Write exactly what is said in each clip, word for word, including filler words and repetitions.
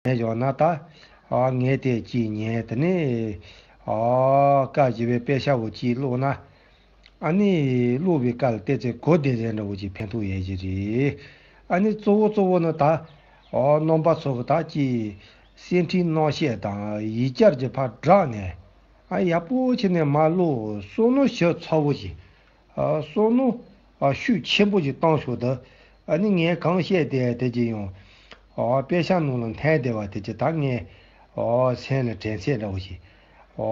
ཉན་བཞག་ན་ད། ཨ་ངས་དེ་ཅིག་ཉན་དེ་ནས། ཨ་བཀའ་བཞི་པའི་དཔེ་ཆ་བོ་ཅིག་ཀློག་ན། ཨ་ནི་ཀློག་པའི་སྐབས་ལ་བལྟས་ཚེ་གོ་བདེ་ལྡན་འདྲ་བོ་ཅིག་ཕན་ཐོགས་ཡོད་ཀྱི་རེད། ཨ་ནི་གཙོ་བོ་གཙོ་བོ་ནི་ད། ཨ་རྣམ་པ་ཚོ་གི་ད་ཅིག་སེམས་ཁྲལ་གནང་བཤད་དང་ཡིག་ཆ་ཅིག་ཕར་བསྒྲགས་ནས། ཨ་ཡག་པོ་བྱས་ནས་མར་ཀློག་བསམ་མནོ་ཞིབ་ཚགས་པོ་ཞིག་ཨ་བསམ་མནོ་ཨ་ཤུགས་ཆེན་པོ་ཞིག་བཏང་ཤོག་དང་། ཨ་ནི་ངས་གང་བཤད་དེ་དེ་ཅིག་ཡང་ཨ་དཔེ་ཆ་ནང་ལ་འཐེན་བསྡད་པ་དེ་ཅིག་ད་ངས་ཨ་སེམས་ལ་དྲན་ཚད་འདྲ་བོ་ཞིག་ཨ་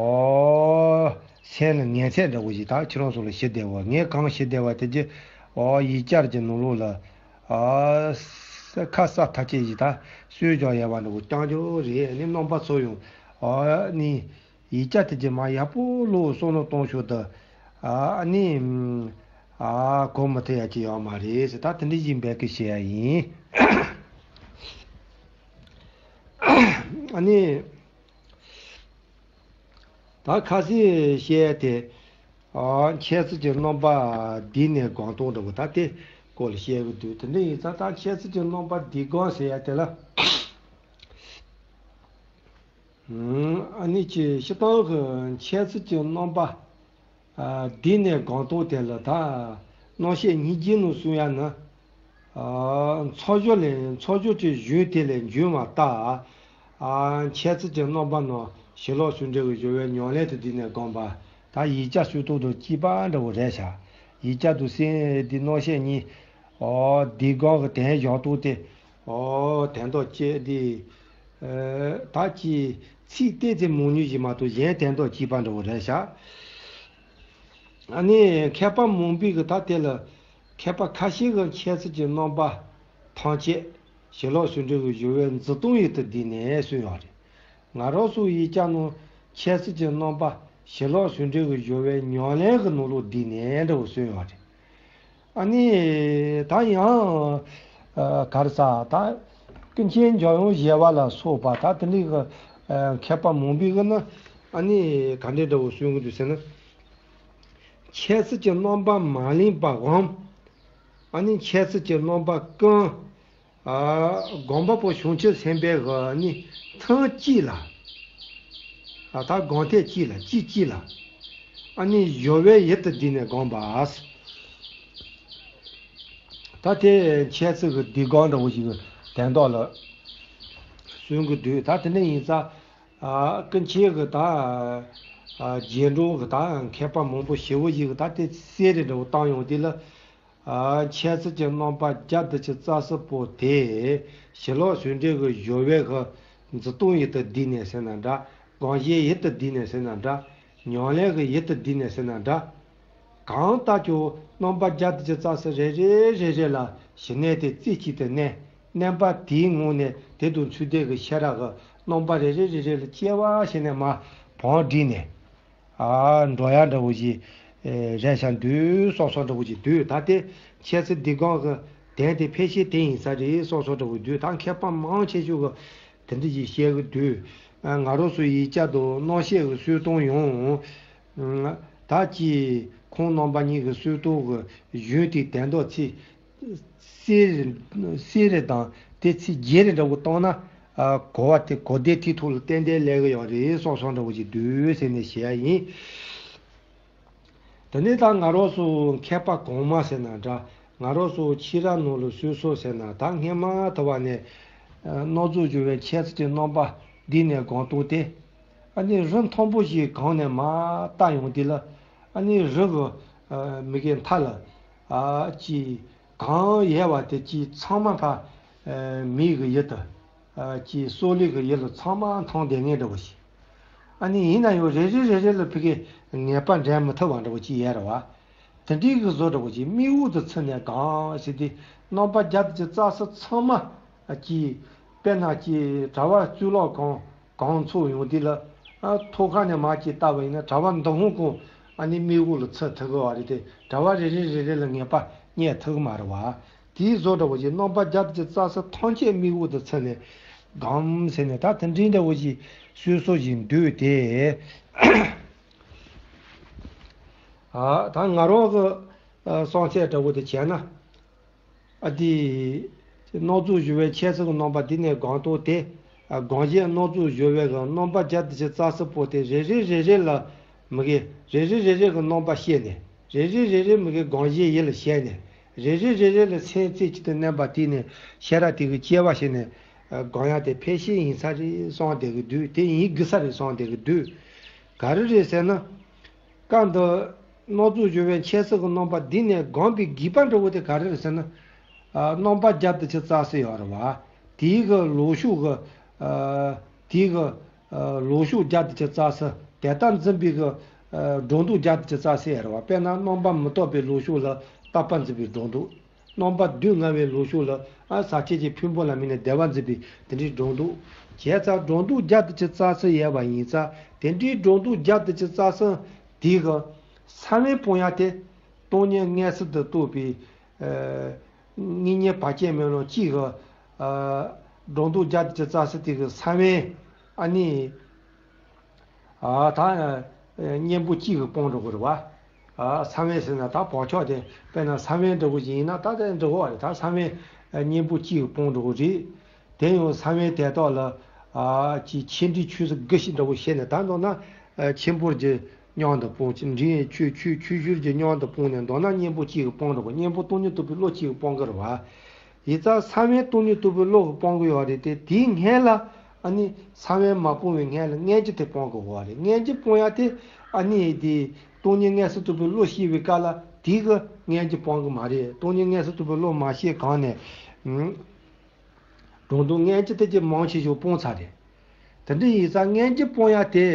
སེམས་ལ་ངེས་ཚད་འདྲ་བོ་ཞིག་ད་ཁྱེད་རང་ཚོ་ལ་ཞུ་བདེ་བ། ངས་གང་ཞུ་བདེ་བ་དེ་ཅིག་ཨ་ཡིག་ཆ་གི་ནང་ལོགས་ལ་ཨ་ཁ་གསལ་ཐག་ཆོད་ཞིག་ད་གསོལ་རྒྱག་ཡ་བ་འདྲ་བོ་རྐྱང་རྐྱང་རེད། ཨ་ནི་རྣམ་པ་ཚོ་ཡང་ཨ་ནི། ཡིག་ཆ་དེ་ཅིག་མར་ཡག་པོ་ཀློག་བསམ་བློ་གཏོང་ཤོག་དང་། ཨ་ནི། ཨ་གོ་མི་ཐུབ་ཡ་ཅིག་ཡོད་མ་རེད་ཟེར། ད་དེ་འདྲ་ཞིག་འབད་གི་བཤད་ཡ་ཡིན། ཨ་ནི། ད་ཁ་སང་བཤད་ཡ་དེ། ཨ་འཆད་རྩོད་ཀྱི་རྣམ་པ་བསྡུས་ནས་སྒོམ་སྟངས་འདྲ་བོ་ད་དེ་སྐོར་ལ་བཤད་གི་འདུག་དེ་འདྲ་ཡིན་ཙང་ད་འཆད་རྩོད་ཀྱི་རྣམ་པ་བསྡུས་སྒོམ་ཟེར་ཡ་དེ་ལ། ཨ་ནི་ཅིག་སྤྱིར་བཏང་གི་འཆད་རྩོད་ཀྱི་རྣམ་པ། ཨ་བསྡུས་ནས་སྒོམ་སྟངས་དེ་ལ་ད། རྣམ་བཤད་སྙིང་རྗེ་ནང་གསུང་ཡ་ནི། ཨ་ཚོགས་སྦྱོར་ལས་ཚོགས་སྦྱོར་གྱི་གཞུང་དེ་ལས་འབྱུང་བ་ལྟར། ཨ་འཆད་རྩོད་ཀྱི་རྣམ་པ་ནང་ཞི་ལྷག་ཟུང་འབྲེལ་གྱི་སྦྱོར་བའི་ཉམས་ལེན་དུ་བསྡུས་ནས་སྒོམ་པ། ད་ཡིག་ཆ་ཤོད་སྟངས་དང་གཅིག་པ་འདྲ་བོ་རེད་ཤག་ཡིག་ཆ་དང་སེམས་འདི་རྣམ་བཤད་གཉིས། ཨོ་འདི་སྒང་གི་དོན་བཞག་སྟངས་དེ། ཨོ་དོན་དག་གཅིག་འདི། ཨ་ད་ཅི་ཚིག་ཏོག་ཙམ་མང་ཉུང་ཞིག་མ་གཏོགས་གཞན་དོན་དག་གཅིག་པ་འདྲ་བོ་རེད་ཤག་ཨ་ནི་མཁས་པ་མང་པོས་གི་ད་དེ་ལ་མཁས་པ་ཁ་ཤས་ཀྱིས་འཆད་རྩོད་ཀྱི་རྣམ་པ་ཐམས་ཅད་ཞི་ལྷག་ཟུང་འབྲེལ་གྱི་སྦྱོར་བའི་འཛིན་སྟངས་ཡུལ་དུ་བསྡུས་ནས་གསུངས་ཡོད་རེད། ང་རང་ཚོའི་ཡིག་ཆ་ནང་འཆད་རྩོད་ཀྱི་རྣམ་པ་ཞི་ལྷག་ཟུང་འབྲེལ་གྱི་སྦྱོར་བའི་ཉམས་ལེན་གྱི་ནང་ལོགས་བསྡུས་ནས་འདྲ་བོ་གསུངས་ཡོད་རེད། ཨ་ནི། ད་ཡང་། ཨ་ག་རེ་ཟ་ད། ཀུན་མཁྱེན་འཇམ་དབྱངས་བཞད་པ་ལ་སོགས་པ་ད་དེ་འདྲའི་གི་ཨ་མཁས་པ་མང་པོའི་གི་ནི་ཨ་ནི་ག་འདྲའི་འདྲ་བོ་གསུང་གི་འདུག་ཟེར་ན། འཆད་རྩོད་ཀྱི་རྣམ་པ་མ་ལེན་པའམ། ཨ་ནི་འཆད་རྩོད་ཀྱི་རྣམ་པ་ཀུན། ཨ་སྒོམ་པ་པོ་བྱང་ཆུབ་སེམས་དཔའི་གི་ནི་ཐུན་གཅིག་ལ། ཨ་ད་སྒོམ་ཐེངས་གཅིག་ལ་གཅིག་གཅིག་ལ། ཨ་ནི་སྦྱོར་བའི་ཡུལ་དུ་བསྡུས་ནས་སྒོམ་པ། ད་དེ་འཆད་རྩོད་ཀྱི་བསྡུས་སྒོམ་འདྲ་བོ་ཞིག་གི་དོན་དག་ལ་གསུང་གི་འདུག་ད་དེ་འདྲ་ཡིན་ཙང་། ཨ་ཀུན་མཁྱེན་གྱིས་ད། ཨ་རྗེས་འགྲོ་གི་ད་མཁས་པ་མང་པོ་ཞེ་པོ་ཞིག་གིས་ད་དེ་གསལ་རེ་འདྲ་བོ་བཏང་ཡོང་དུས་ལ། ཨ་འཆད་རྩོད་ཀྱི་རྣམ་པ་བརྒྱ་དང་བཅུ་རྩ་གསུམ་པོ་དེ་ཞི་ལྷག་ཟུང་འབྲེལ་གྱི་སྦྱོར་བའི་གི་འཛིན་སྟངས་ཡུལ་དུ་བསྡུས་ནས་ཟེར་ན་འདྲ། སྒོམ་བྱེད་ཡུལ་དུ་བསྡུས་ནས་ཟེར་ན་འདྲ། ཉམས་ལེན་གྱི་ཡུལ་དུ་བསྡུས་ནས་ཟེར་ན་འདྲ། གང་ལྟར་ཀྱང་རྣམ་པ་བརྒྱ་དང་བཅུ་རྩ་གསུམ་རེ་རེ་རེ་རེ་ལ་ཞི་གནས་དེ་རྩེ་གཅིག་ཏུ་གནས། གནས་པ་དེའི་ངང་ནས་དེ་དང་ཚུལ་ལྡན་གྱི་ཤེས་རབ་ཀྱི་རྣམ་པ་རེ་རེ་རེ་རེ་ལ་སྐྱེ་བ་བྱས་ནས་མར་བང་བསྒྲིགས་ནས། ཨ་འགྲོ་ཡ་འདྲ་བོ་ཞིག་ཨེ་རེད་ཤག་འདུག་སོགས་སོགས་འདྲ་བོ་ཞིག་འདུག་ད་དེ་འཆད་རྩོད་བསྡུས་སྒོམ་གྱི་དོན་དེ་ཕལ་ཆེར་དེ་ཡིན་ས་རེད་སོགས་སོགས་འདྲ་བོ་འདུག་ད་མཁས་པ་མང་ཆེ་ཤོས་ཀྱིས་དེ་འདྲ་ཞིག་བཤད་ཀྱི་འདུག་ཨ་ང་རང་ཚོའི་ཡིག་ཆ་དང་རྣམ་བཤད་ཀྱི་གསུང་སྟངས་ཡང་། ད་ཅི་ཁོང་རྣམ་པ་གཉིས་ཀྱི་གསུང་སྟངས་ཀྱི་གཞུང་དེའི་དོན་དག་ཚིག་གསལ་རེ་གསལ་རེ་དང་དེ་ཚིག་རྒྱས་རེ་འདྲ་བོ་བཏང་ན། ཨ་གོ་བ་དེ་གོ་བདེ་དེའི་ཐོག་ལ་ཏན་ཏན་སླེབས་ཀྱི་ཡོད་རེད་སོགས་སོགས་འདྲ་བོ་ཞིག་འདུག་ཟེར་ནས་བཤད་ཡ་ཡིན། དེ་ནས་ད་ང་རང་ཚོ་མཁས་པ་གོང་མ་ཟེར་ན་འདྲ། ང་རང་ཚོ་ཕྱི་རབས་ནང་ལ་སུ་སོ་ཟེར་ན་ད་སྔོན་མ་དུ་བ་ནས་ཨ་རྣམ་རྫོགས་སྦྱོར་བའི་འཆད་རྩོད་ཀྱི་རྣམ་པ་བསྡུས་ནས་སྒོམ་སྟངས་དེ། ཨ་ནི་རི་མཐོན་པོ་ཞིག་གང་ནས་མར་ལྟ་ཡོང་དུས་ལ། ཨ་ནི་རི་གི་ཨ་མི་གའི་མཐའ་ལ་ཨ་ཅིག་གངས་ཡལ་བ་དེ་ཅིག་ཚང་མ་ཕར་ཨ་མིག་གི་ཡུལ་དུ་ཨ་ཅིག་སྲོག་ལུས་ཀྱི་ཡུལ་ལ་ཚང་མ་མཐོང་བསྡད་མཁན་འདྲ་བོ་ཞིག་ཨ་ནི་ཡིན་ན་ཡང་རེ་རེ་རེ་རེ་ལ་ཕ་གིར་ངེས་པ་འདྲེན་མི་ཐུབ་པ་འདྲ་བོ་ཅིག་ཡོད་རེད་བ། དེ་འདྲའི་གི་བཟོ་འདྲ་བོ་ཅིག་མིག་དབང་དུ་ཚུད་ནས་གང་ཞིག་དེ་རྣམ་པ་བརྒྱ་དང་བཅུ་རྩ་གསུམ་ཚང་མ་ཅིག་དཔེར་ན་ཅིག་གྲྭ་པ་གཙུག་ལག་ཁང་གང་ཚོགས་ཡོང་དུས་ལ། ཨ་ཐོག་ཁ་ནས་མར་ཅིག་བལྟ་བ་ཡིན་ན་གྲྭ་པ་འདི་ཧོང་ཀོང་ཨ་ནི་མིག་དབང་ལ་ཚུད་ཐུབ་གི་བ་རེད་དེ། གྲྭ་པ་རེ་རེ་རེ་རེ་ལ་ངེས་པ་རྙེད་ཐུབ་གི་མ་རེད་བ། དེའི་བཟོ་འདྲ་བོ་ཞིག་རྣམ་པ་བརྒྱ་དང་བཅུ་རྩ་གསུམ་ཐམས་ཅད་མིག་དབང་དུ་ཚུད་ནས་སྒོམ་ཟེར་ནས་ད་དེ་འདྲའི་འདྲ་བོ་ཞིག་སོ་སོ་ཞིག་འདུག་སྟེ། ཨ་ད་ང་རང་གི་ཨ་བསམ་ཚུལ་འདྲ་བོ་དེ་བྱས་ན། ཨ་དེ་རྣམ་རྫོགས་སྦྱོར་བའི་འཆད་རྩོད་ཀྱི་རྣམ་པ་འདི་ནས་སྒོམ་སྟངས་དེ། ཨ་དགོངས་གཞི་སྣང་ཚུལ་སྦྱོར་བའི་གི་རྣམ་པ་བརྒྱ་དང་བཅུ་རྩ་གསུམ་པོ་དེ་རེ་རེ་རེ་རེ་ལ་མི་དགེ་རེ་རེ་རེ་རེ་གི་རྣམ་པ་ཤེས་ནས། རེ་རེ་རེ་རེ་མི་དགེ་དགོངས་གཞི་ཡིད་ལ་བྱས་ནས། རེ་རེ་རེ་རེ་ལ་སེམས་རྩེ་གཅིག་ཏུ་མནན་པ་དེ་ནས་ཤེས་རབ་དེ་གི་སྐྱེ་བ་བྱས་ནས། ཨ་དགོངས་ཡག་དེ་ཕལ་ཆེར་ཡིན་ས་རེད་བསམ་བསྡད་གི་འདུག་དེ་ཡིན་དགོས་ས་རེད་བསམ་བསྡད་གི་འདུག་ག་རེ་རེད་ཟེར་ན། སྐབས་འདི་སྣང་ཚུལ་སྦྱོར་བའི་འཆད་ཚུལ་གྱི་རྣམ་པ་འདི་ནས་དགོངས་པའི་དགོས་པ་འདྲ་བོ་དེ་ག་རེ་རེད་ཟེར་ན། ཨ་རྣམ་པ་བརྒྱ་དང་བཅུ་རྩ་གསུམ་ཡོད་རེད་བ། དེའི་གི་ལོག་ཕྱོགས་གི་ཨ་དེའི་གི་ཨ་ལོག་ཕྱོགས་བརྒྱ་དང་བཅུ་རྩ་གསུམ་དེ་ལྟར་འཛིན་པའི་གི་ཨ་སྒྲོ་འདོགས་བརྒྱ་དང་བཅུ་རྩ་གསུམ་ཡོད་རེད་བ། དཔེར་ན་རྣམ་པ་མི་རྟོག་པའི་ལོག་ཕྱོགས་ལ་རྟག་པར་འཛིན་པའི་སྒྲོ་འདོགས། རྣམ་པ་སྡུག་བསྔལ་བའི་ལོག་ཕྱོགས་ལ་ཨ་ཟག་བཅས་ཀྱི་ཕུང་པོ་ལ་དམིགས་ནས་བདེ་བ་འཛིན་པའི་དེ་འདྲའི་སྒྲོ་འདོགས། བྱས་ཙང་སྒྲོ་འདོགས་བརྒྱ་དང་བཅུ་རྩ་གསུམ་ཡོད་པ་ཡིན་ཙང་དེ་འདྲའི་སྒྲོ་འདོགས་བརྒྱ་དང་བཅུ་རྩ་གསུམ་དེའི་གི་ས་བོན་སྤོང་ཡག་དེ་སྟོང་ཉིད་མངོན་སུམ་དུ་རྟོགས་པའི་ཨ་དངོས་གཉེན་བར་ཆད་མེད་ལམ་གཅིག་གི་ཨ་སྒྲོ་འདོགས་བརྒྱ་དང་བཅུ་རྩ་གསུམ་དེ་གི་ས་བོན་ཨ་ནི། ཨ་ད་གཉེན་པོ་གཅིག་གིས་སྤོང་འགྲོ་གི་རེད་བ། ཨ་ས་བོན་ཟེར་ན་ད་བག་ཆགས་དེ་དཔེར་ན་ས་བོན་འདྲ་བོ་ཞིག་ཡིན་ན་ད་དེ་འགྲོ་གི་རེད། ད་ས་བོན་གཉེན་པོ་གཅིག་གིས་སྤོང་འགྲོ་གི་རེད། དེ་ཡང་ས་བོན་དེ་དག་ལ་ཨ་ཅིག་ཆེ་འབྲིང་ཆུང་གསུམ་དགུ་ཞིག་འདྲ་བོ་བཤད་ནས་ད་མདོར་ན་ཨ་ཆེན་པོ་གི་མཉམ་དུ་སྤོང་། ཆེ་འབྲིང་ཆུང་ཆུང་ཆུང་ཤོས་ཀྱི་མཉམ་དུ་སྤོང་ནས་མདོར་ན་གཉེན་པོ་གཅིག་གིས་སྤོང་འགྲོ་གི། གཉེན་པོ་སྟོང་ཉིད་རྟོགས་པའི་བློ་གཅིག་གིས་སྤོང་གི་རེད་བ། ཡིན་ཙང་ས་བོན་སྟོང་ཉིད་རྟོགས་པའི་བློ་གིས་སྤོང་གི་ཡོད་རེད་དེ། དེའི་སྔོན་ལ་ཨ་ནི་ས་བོན་མ་སྤོང་བའི་སྔོན་ལ་མངོན་རྒྱུ་དེ་སྤོང་དགོས་པ་རེད། མངོན་རྒྱུ་སྤོང་ཡག་དེ་ཨ་ནི་དེ་སྟོང་ཉིད་མངོན་སུམ་རྟོགས་པའི་བློ་སྐྱེ་བའི་སྐབས་ལ་དེའི་གི་མངོན་རྒྱུ་སྤོང་གི་མ་རེད། སྟོང་ཉིད་མངོན་སུམ་རྟོགས་པའི་བློ་མ་སྐྱེས་གོང་ནས་ཨུམ། སྒྲོ་འདོགས་མངོན་རྒྱུ་དེ་ཀྱང་མང་ཆེ་ཤོས་སྤོང་ཚར་རེད། དེ་འདྲ་ཡིན་ཙང་མངོན་རྒྱུ་སྤོང་ཡག་དེ་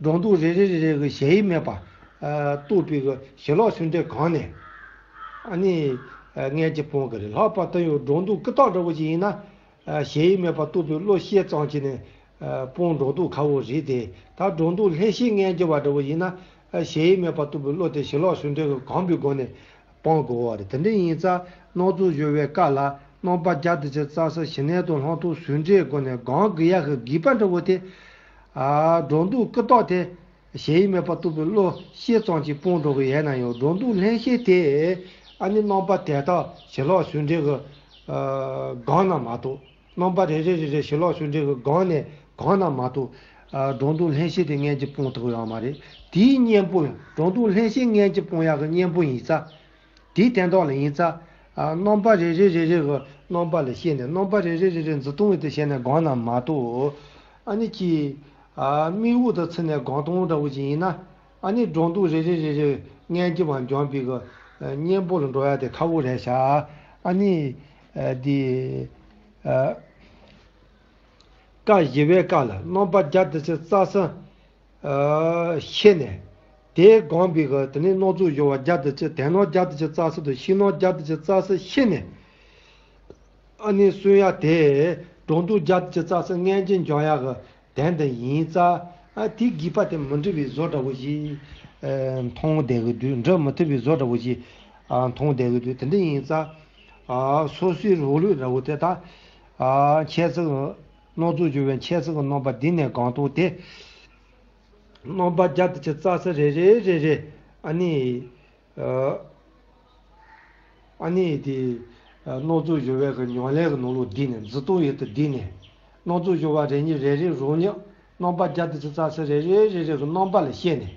སྒྲོ་འདོགས་རེ་རེ་རེ་རེ་གི་ཞེན་ཡུལ་མེད་པ་ཨ་རྟོགས་པའི་གི་ཞི་ལྷག་ཟུང་འབྲེལ་སྒོ་ནས་ཨ་ནི་ཨ་མངོན་རྒྱུ་སྤོང་གི་རེད། ལྷག་པར་དུ་ཡང་སྒྲོ་འདོགས་ཀུན་བརྟགས་འདྲ་བོ་ཞིག་ཡིན་ན་ཨ་ཞེན་ཡུལ་མེད་པ་རྟོགས་པའི་བློ་སྐྱེས་ཙམ་གྱིས་ནི་ཨ་སྤོང་སྒྲོ་འདོགས་ཁག་པོ་རེད་དེ། ད་སྒྲོ་འདོགས་ལྷན་སྐྱེས་མངོན་རྒྱུ་བ་འདྲ་བོ་ཡིན་ན་ཨ་ཞེན་ཡུལ་མེད་པ་རྟོགས་པའི་བློ་དེ་ཞི་ལྷག་ཟུང་འབྲེལ་གྱིས་གོམས་པའི་སྒོ་ནས་སྤོང་དགོས་པ་རེད། དེ་འདྲ་ཡིན་ཙང་སྣང་ཚུལ་སྦྱོར་བའི་སྐབས་ལ་རྣམ་པ་བརྒྱ་དང་བཅུ་རྩ་གསུམ་ཞི་གནས་དང་ལྷག་མཐོང་ཟུང་འབྲེལ་སྒོ་ནས་སྒོམ་དགོས་ཡག་གི་དགོས་པ་འདྲ་བོ་དེ། ཨ་སྒྲོ་འདོགས་ཀུན་བརྟགས་དེ་ཞེན་ཡུལ་མེད་པ་རྟོགས་པའི་བློ་སྐྱེས་ཙམ་གྱིས་སྤོང་འགྲོ་གི་ཡོད་ན་ཡང་སྒྲོ་འདོགས་ལྷན་སྐྱེས་དེ་ཨ་ནི་རྣམ་པ་དེ་དག་ཞི་ལྷག་ཟུང་འབྲེལ་གྱིས་ཨ་སྒོམ་ན་མ་གཏོགས། རྣམ་པ་རེ་རེ་རེ་རེ་ཞི་ལྷག་ཟུང་འབྲེལ་གྱིས་སྒོམ་ནས་སྒོམ་ན་མ་གཏོགས། ཨ་སྒྲོ་འདོགས་ལྷན་སྐྱེས་དེ་མངོན་གྱུར་སྤོང་ཐུབ་ཡོད་མ་རེད། དེའི་གཉེན་པོ་ཡང་སྒྲོ་འདོགས་ལྷན་སྐྱེས་མངོན་གྱུར་སྤོང་ཡག་གི་གཉེན་པོ་ཡིན་ཙང་། དེའི་དོན་དག་ལ་ཡིན་ཙང་། ཨ་རྣམ་པ་རེ་རེ་རེ་རེ་གི་རྣམ་པ་ལ་ཤེས་ནས་རྣམ་པ་རེ་རེ་རེ་རེ་འཛིན་སྟངས་དེ་ཤེས་ནས་སྒོམ་ན་མ་གཏོགས། ཨ་ནི་ཅིག་ཨ་དམིགས་ཡུལ་དུ་ཚུད་ནས་སྒོམ་སྟངས་འདྲ་བོ་ཅིག་ཡིན་ན། ཨ་ནི་སྒྲོ་འདོགས་རེ་རེ་རེ་རེ་མངོན་གྱུར་བ་འཇོམས་པའི་གི་གཉེན་པོ་ལ་འགྲོ་ཡ་དེ་ཁག་པོ་རེད་ཤག་ཨ་ནི་ཨ་དེ་ཨ་སྐབས་བཞི་པའི་སྐབས་ལ་རྣམ་པ་བརྒྱ་དང་བཅུ་རྩ་གསུམ་ཨ་ཤེས་ནས་དེ་སྒོམ་པའི་གི་དེ་ནས་སྣང་ཚུལ་སྦྱོར་བ་བརྒྱ་དང་བཅུ། དོན་སྣང་བརྒྱ་དང་བཅུ་རྩ་གསུམ་དང་ཕྱི་སྣང་བརྒྱ་དང་བཅུ་རྩ་གསུམ་ཤེས་ནས། ཨ་ནི་གསུང་ཡ་དེ་སྒྲོ་འདོགས་བརྒྱ་དང་བཅུ་རྩ་གསུམ་མངོན་གྱུར་འཇོམས་ཡ་གི་དོན་དུ་ཡིན་ཙང་། ཨ་དེ་དགོས་པ་དེ་མི་འགྲིག་པའི་བཟོ་འདྲ་བོ་ཞིག་ཨ་མཐོང་བསྡད་ཀྱི་འདུག་འགྲིག་མི་ཐུབ་པའི་བཟོ་འདྲ་བོ་ཞིག་ཨ་མཐོང་བསྡད་ཀྱི་འདུག་དེ་འདྲ་ཡིན་ཙང་། ཨ་སོ་སོའི་རང་ལུགས་འདྲ་བོ་དེ་དག་ཨ་འཆད་ཚུལ་སྣང་ཚུལ་སྦྱོར་བའི་འཆད་ཚུལ་གྱི་རྣམ་པ་འདི་ནས་སྒོམ་སྟངས་དེ། རྣམ་པ་བརྒྱ་དང་བཅུ་རྩ་གསུམ་རེ་རེ་རེ་རེ་ཨ་ནི། ཨ་ནི་དེ་སྣང་ཚུལ་སྦྱོར་བའི་གི་ཉམས་ལེན་གྱི་ནང་ལོགས་བསྡུས་ནས་འཛིན་སྟངས་ཡུལ་དུ་བསྡུས་ནས། སྣང་ཚུལ་སྦྱོར་བ་རེ་གཉིས་རེ་རེ་རང་ཉིད་རྣམ་པ་བརྒྱ་དང་བཅུ་རྩ་གསུམ་རེ་རེ་རེ་རེ་གི་རྣམ་པ་ལ་ཤེས་ནས།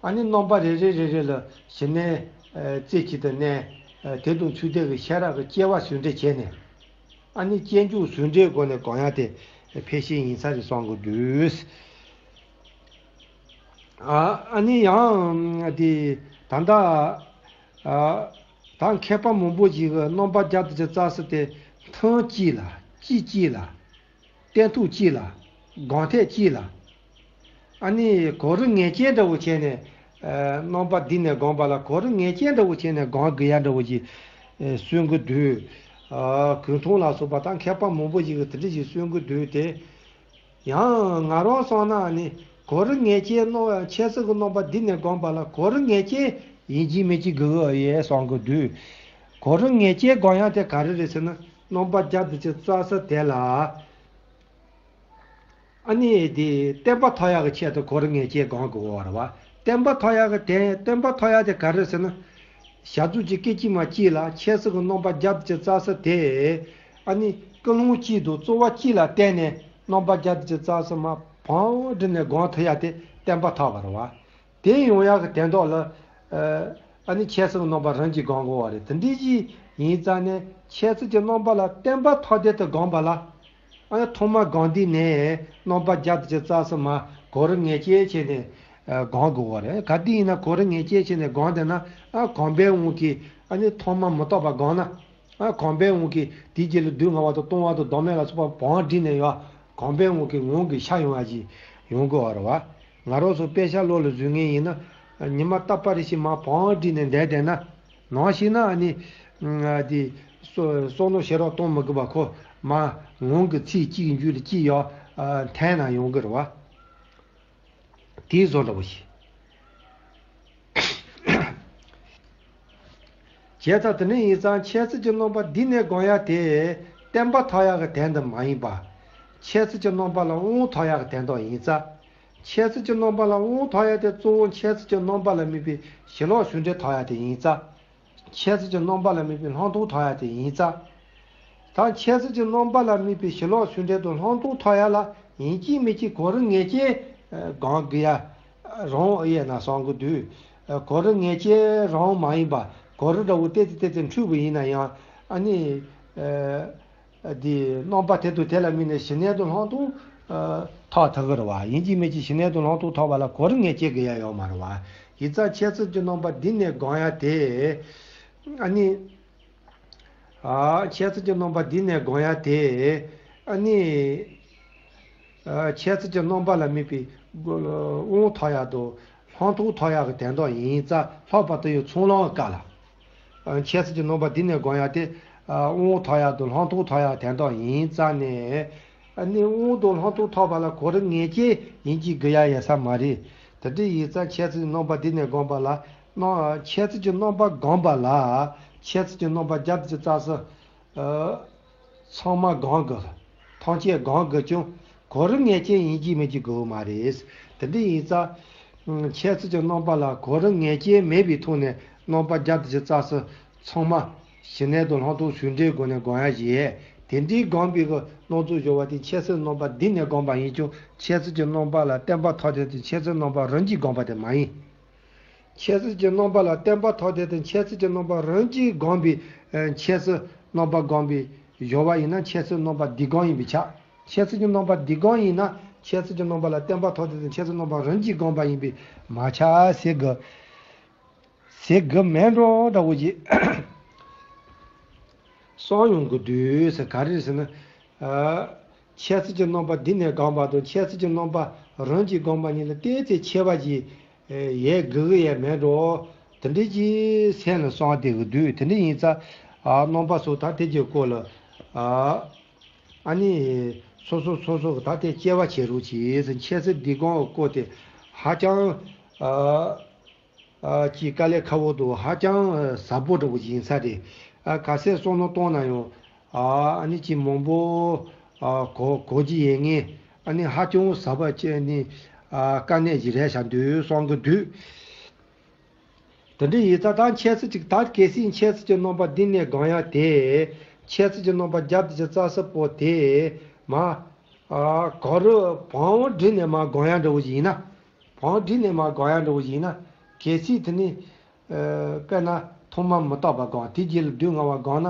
ཨ་ནི་རྣམ་པ་རེ་རེ་རེ་རེ་ལ་ཞི་གནས་རྩེ་གཅིག་ཏུ་གནས། དེ་དང་ཚུལ་ལྡན་གྱི་ཤེས་རབ་ཀྱི་སྐྱེ་བ་ཟུང་འབྲེལ་བྱས་ནས། ཨ་ནི་སྐྱེ་འཇུག་ཟུང་འབྲེལ་སྒོ་ནས་སྒོམ་ཡ་དེ་ཕལ་ཆེར་ཡིན་ས་རེད་བསམ་གྱི་འདུག་ཨ་ཨ་ནི་ཡང་དེ་ད་ལྟ་ཨ་ད་མཁས་པ་མང་པོ་ཞིག་གིས་རྣམ་པ་བརྒྱ་དང་བཅུ་རྩ་གསུམ་དེ་ཐུན་གཅིག་ལ་དཔྱིས་གཅིག་ལ་སྟོན་ཐོག་གཅིག་ལ་སྒོམ་ཐེངས་གཅིག་ལ། ཨ་ནི་གོ་རིམ་ངེས་ཅན་འདྲ་བོ་བྱས་ནས། ཨ་རྣམ་པ་འདི་ནས་སྒོམ་པ་ལ་གོ་རིམ་ངེས་ཅན་འདྲ་བོ་བྱས་ནས་སྒོམ་དགོས་ཡ་འདྲ་བོ་ཞིག་ཨ་གསུང་གི་འདུག་ཨ་གུང་ཐང་ལ་སོགས་པ་དང་མཁས་པ་མང་པོ་ཞིག་གིས་དེ་འདྲ་ཞིག་གསུང་གི་འདུག་སྟེ། ཡང་ང་རང་བསམ་ན་ནི་གོ་རིམ་ངེས་ཅན་རྣམ་འཆད་ཚུལ་གྱི་རྣམ་པ་འདི་ནས་སྒོམ་པ་ལ་གོ་རིམ་ངེས་ཅན་ཡིན་གཅིག་མིན་གཅིག་དགོས་ཀྱི་ཡོད་བསམ་གྱི་འདུག་གོ་རིམ་ངེས་ཅན་སྒོམ་ཡ་དེ་ག་རེ་རེད་ཟེར་ན། རྣམ་པ་བརྒྱ་དང་བཅུ་རྩ་གསུམ་དེ་ལ། ཨ་ནི་དེ་བརྟན་པ་ཐོབ་ཡག་གི་ཆེད་དུ་གོ་རིམ་ངེས་ཅན་སྒོམ་དགོས་པ་རེད་བ། བརྟན་པ་ཐོབ་ཡག་གི་དེ་བརྟན་པ་ཐོབ་ཡག་དེ་ག་རེ་ཟེར་ན། ཞག་རྩུབ་ཀྱི་སྐད་ཅིག་མ་གཅིག་ལ་འཆད་ཚུལ་གྱི་རྣམ་པ་བརྒྱ་དང་བཅུ་རྩ་གསུམ་དེ། ཨ་ནི་ཀུན་སློང་གཅིག་དང་རྩོལ་བ་གཅིག་ལ་བརྟེན་ནས་ རྣམ་པ་བརྒྱ་དང་བཅུ་རྩ་གསུམ་མ་བང་བསྒྲིགས་ནས་སྒོམ་ཐུབ་ཡ་དེ་བརྟན་པ་ཐོབ་པ་རེད་བ། དེ་ཡོང་ཡག་གི་དོན་དག་ལ། ཨ་ནི་འཆད་རྩོད་རྣམ་པ་རིམ་གྱིས་སྒོམ་དགོས་པ་རེད། དེ་འདྲ་ཞིག་ཡིན་ཙང་ནས་འཆད་རྩོད་ཀྱི་རྣམ་པ་ལ་བརྟན་པ་ཐོབ་བསྡད་དུ་སྒོམ་པ་ལ། ཨ་ནི་ཐོག་མར་སྒོམ་དུས་ནས་རྣམ་པ་བརྒྱ་དང་བཅུ་རྩ་གསུམ་མ་གོ་རིམ་ངེས་ཅན་བྱས་ནས་སྒོམ་དགོས་པ་རེད། ག་དུས་ཡིན་ན་གོ་རིམ་ངེས་ཅན་བྱས་ནས་སྒོམ་བསྡད་ན། ཨ་གོམས་པའི་དབང་གིས་ཨ་ནི་ཐོག་མར་མི་རྟོག་པ་སྒོམ་ན། ཨ་གོམས་པའི་དབང་གིས་དེའི་རྗེས་ལ་སྡུག་བསྔལ་བ་དང་སྟོང་པ་དང་ལྡོག་མེད་ལ་སོགས་པ་བང་བསྒྲིགས་ནས་ཡོད། གོམས་པའི་དབང་གིས་ངང་གིས་ཤར་ཡོང་བ་ཞིག་ཡོང་དགོས་པ་རེད་བ། ང་རང་ཚོ་དཔེ་ཆ་བློ་ལ་འཛིན་མཁན་ཡིན་ན། ཉི་མ་རྟག་པ་རེ་ཞིག་མར་བང་བསྒྲིགས་ནས་བསྡད་བསྡད་ན། ནང་བཞིན་ན་ཨ་ནི། ཨ་དེ། བསམ་བློ་ཞེ་དྲག་གཏོང་མི་དགོས་པ་ཁོ། མར་ངང་གིས་ཚིག་གཅིག་མཇུག་ལ་གཅིག་ཡར་འཐེན་ན་ཡོང་གི་རེད་བ། དེའི་བཟོ་འདྲ་བོ་ཞིག་བྱས་ཙང་། དེ་ནས་ཡིན་ཙང་འཆད་རྩོད་ཀྱི་རྣམ་པ་འདི་ནས་སྒོམ་ཡ་དེ་བརྟན་པ་ཐོབ་ཡག་གི་དོན་དུ་མ་ཡིན་པ། འཆད་རྩོད་ཀྱི་རྣམ་པ་ལ་དབང་ཐོབ་ཡག་གི་དོན་དག་ཡིན་ཙང་། འཆད་རྩོད་ཀྱི་རྣམ་པ་ལ་དབང་ཐོབ་ཡ་དེ་གཙོ་བོ་འཆད་རྩོད་ཀྱི་རྣམ་པ་ལ་དམིགས་པའི་ཞི་ལྷག་ཤུགས་འགྲེལ་ཐོབ་ཡ་དེ་ཡིན་ཙང་། འཆད་རྩོད་ཀྱི་རྣམ་པ་ལ་དམིགས་པའི་ལྷག་མཐོང་ཐོབ་ཡ་དེ་ཡིན་ཙང་། ད་འཆད་རྩོད་ཀྱི་རྣམ་པ་ལ་དམིགས་པའི་ཞི་ལྷག་ཤུགས་འགྲེལ་དང་ལྷག་མཐོང་ཐོབ་ཡ་ལ་ཡིན་གཅིག་མིན་གཅིག་གོ་རིམ་ངེས་ཅན་སྒོམ་དགོས་ཡ་རང་ཡིན་ན་བསམ་གི་འདུག་གོ་རིམ་ངེས་ཅན་རང་མ་ཡིན་པ། གོ་རིམ་འདྲ་བོ་ཏོག་ཙམ་ཏོག་ཙམ་འཁྲུལ་བ་ཡིན་ན་ཡང་། ཨ་ནི། ཨ་དེ་རྣམ་པ་དེ་དང་དེ་ལ་དམིགས་ནས་ཞི་གནས་དང་ལྷག་མཐོང་ཐོབ་ཐུབ་ཀྱི་རེད་བ། ཡིན་གཅིག་མིན་གཅིག་ཞི་གནས་དང་ལྷག་མཐོང་ཐོབ་པ་ལ་གོ་རིམ་ངེས་ཅན་དགོས་ཡ་ཡོད་མ་རེད་བ། ཡིན་ཙང་འཆད་རྩོད་ཀྱི་རྣམ་པ་འདི་ནས་སྒོམ་ཡ་དེ། ཨ་ནི། ཨ་འཆད་རྩོད་ཀྱི་རྣམ་པ་འདི་ནས་སྒོམ་ཡ་དེ། ཨ་ནི། ཨ་འཆད་རྩོད་ཀྱི་རྣམ་པ་ལ་དམིགས་པའི་དབང་ཐོབ་ཡ་དང་ལྷག་མཐོང་ཐོབ་ཡ་གི་དོན་དག་ཡིན་ཙང་། ལྷག་པར་དུ་ཡང་ཚོགས་ལམ་གྱི་སྐབས་ལ། ཨ་འཆད་རྩོད་ཀྱི་རྣམ་པ་འདི་ནས་སྒོམ་ཡ་དེ། ཨ་དབང་ཐོབ་ཡ་དང་ལྷག་མཐོང་ཐོབ་ཡ་གི་དོན་དག་ཡིན་ཙང་ནས། ཨ་ནི་དབང་དང་ལྷག་མཐོང་ཐོབ་པ་ལ་གོ་རིམ་ངེས་ཅན་ཡིན་གཅིག་དགོས་ཡ་ཡོད་ས་མ་རེད། དེ་འདྲ་ཡིན་ཙང་འཆད་རྩོད་ཀྱི་རྣམ་པ་འདི་ནས་སྒོམ་པ་ལ། རྣམ་འཆད་རྩོད་ཀྱི་རྣམ་པ་སྒོམ་པ་ལ། འཆད་རྩོད་ཀྱི་རྣམ་པ་བརྒྱ་དང་བཅུ་རྩ་གསུམ། ཨ་ཚང་མ་སྒོམ་དགོས། ཐམས་ཅད་སྒོམ་དགོས་ཀྱང་གོ་རིམ་ངེས་ཅན་ཡིན་གཅིག་མིན་གཅིག་དགོས་མ་རེད། དེ་འདྲ་ཡིན་ཙང་། འཆད་རྩོད་ཀྱི་རྣམ་པ་ལ་གོ་རིམ་ངེས་ཅན་མེད་པའི་ཐོག་ནས་རྣམ་པ་བརྒྱ་དང་བཅུ་རྩ་གསུམ་ཚང་མ་ཞི་གནས་དང་ལྷག་མཐོང་ཤུགས་འགྲེལ་སྒོ་ནས་སྒོམ་ཡ་ཞིག་དེ་འདྲའི་སྒོམ་པའི་གི་སྣང་ཚུལ་སྦྱོར་བ་དེ་འཆད་རྩོད་རྣམ་པ་འདི་ནས་སྒོམ་པ་ཡིན་ཀྱང་འཆད་རྩོད་ཀྱི་རྣམ་པ་ལ་བརྟན་པ་ཐོབ་བསྡད་དེ་འཆད་རྩོད་རྣམ་པ་རིམ་གྱིས་སྒོམ་པ་དེ་མ་ཡིན། འཆད་རྩོད་ཀྱི་རྣམ་པ་ལ་བརྟན་པ་ཐོབ་བསྡད་དེ་འཆད་རྩོད་ཀྱི་རྣམ་པ་རིམ་གྱིས་སྒོམ་པའི་འཆད་རྩོད་རྣམ་པ་སྒོམ་པའི་སྦྱོར་བ་ཡིན་ན་འཆད་རྩོད་རྣམ་པ་འདི་སྒོམ་ཡིན་པས་ཁྱབ། འཆད་རྩོད་ཀྱི་རྣམ་པ་འདི་སྒོམ་ཡིན་ན་འཆད་རྩོད་ཀྱི་རྣམ་པ་ལ་བརྟན་པ་ཐོབ་བསྡད་དེ་འཆད་རྩོད་རྣམ་པ་རིམ་གྱིས་སྒོམ་པ་ཡིན་པས་མ་ཁྱབ་ཟེར་གི། ཟེར་གི་མེད་འགྲོ་འདྲ་བོ་ཞིག་གསུངས་ཡོང་གི་འདུག་ཟེར། ག་རེ་ཟེར་ན། ཨ་འཆད་རྩོད་ཀྱི་རྣམ་པ་འདི་ནས་སྒོམ་པ་དང་འཆད་རྩོད་ཀྱི་རྣམ་པ་རིམ་གྱིས་སྒོམ་པ་གཉིས་ལ་ཏོག་ཙམ་ཁྱད་པར་ཞིག་ཡོད་དགོས་ཀྱི་ཡོད་མེད་འགྲོ། དེ་འདྲ་ཞིག་སེམས་ལ་སོང་བསྡད་ཀྱི་འདུག་དེ་འདྲ་ཡིན་ཙང་། ཨ་རྣམ་པ་སོགས་ད་དེ་གྱི་སྐོར་ལ། ཨ་ཨ་ནི་སོ་སོ་སོ་སོ་གི་ད་དེ་དཔྱད་པ་བྱེད་རོགས་གྱིས་ཟེར། འཆད་རྩོད་འདི་སྒོམ་སྐོར་དེ་ཧ་ཅང་། ཨ། ཨ་ཅིག་དཀའ་ལས་ཁག་པོ་འདུག་ཧ་ཅང་ཟབ་པོ་འདྲ་བོ་ཞིག་ཡིན་ས་རེད། ཨ་ག་ཚད་བསམ་བློ་བཏང་ན་ཡང་། ཨ་ཨ་ནི་ཅིག་མང་པོ་ཨ་གོ་གོ་རྒྱུ་ཡོད་ངེས། ཨ་ནི་ཧ་ཅང་ཟབ་པ་བྱས་ནི་ཨ་དཀའ་གནད་ཅིག་རེད་ཤག་འདུག་བསམ་གི་འདུག་དེ་འདྲ་ཡིན་ཙང་ད་འཆད་རྩོད་ཅིག་ད་གལ་སྲིད་འཆད་རྩོད་ཀྱི་རྣམ་པ་འདི་ནས་སྒོམ་ཡ་དེ། འཆད་རྩོད་ཀྱི་རྣམ་པ་བརྒྱ་དང་བཅུ་རྩ་གསུམ་པོ་དེ་མ། ཨ་གོ་རིམ་བང་བསྒྲིགས་ནས་མར་སྒོམ་ཡ་འདྲ་བོ་ཞིག་ཡིན་ན། བང་བསྒྲིགས་ནས་མར་སྒོམ་ཡ་འདྲ་བོ་ཞིག་ཡིན་ན། གལ་སྲིད་དེ་ནི། ཨ་དཔེར་ན་ཐོག་མར་མི་རྟག་པ་སྒོམ། དེའི་རྗེས་ལ་སྡུག་བསྔལ་བ་སྒོམ་ན།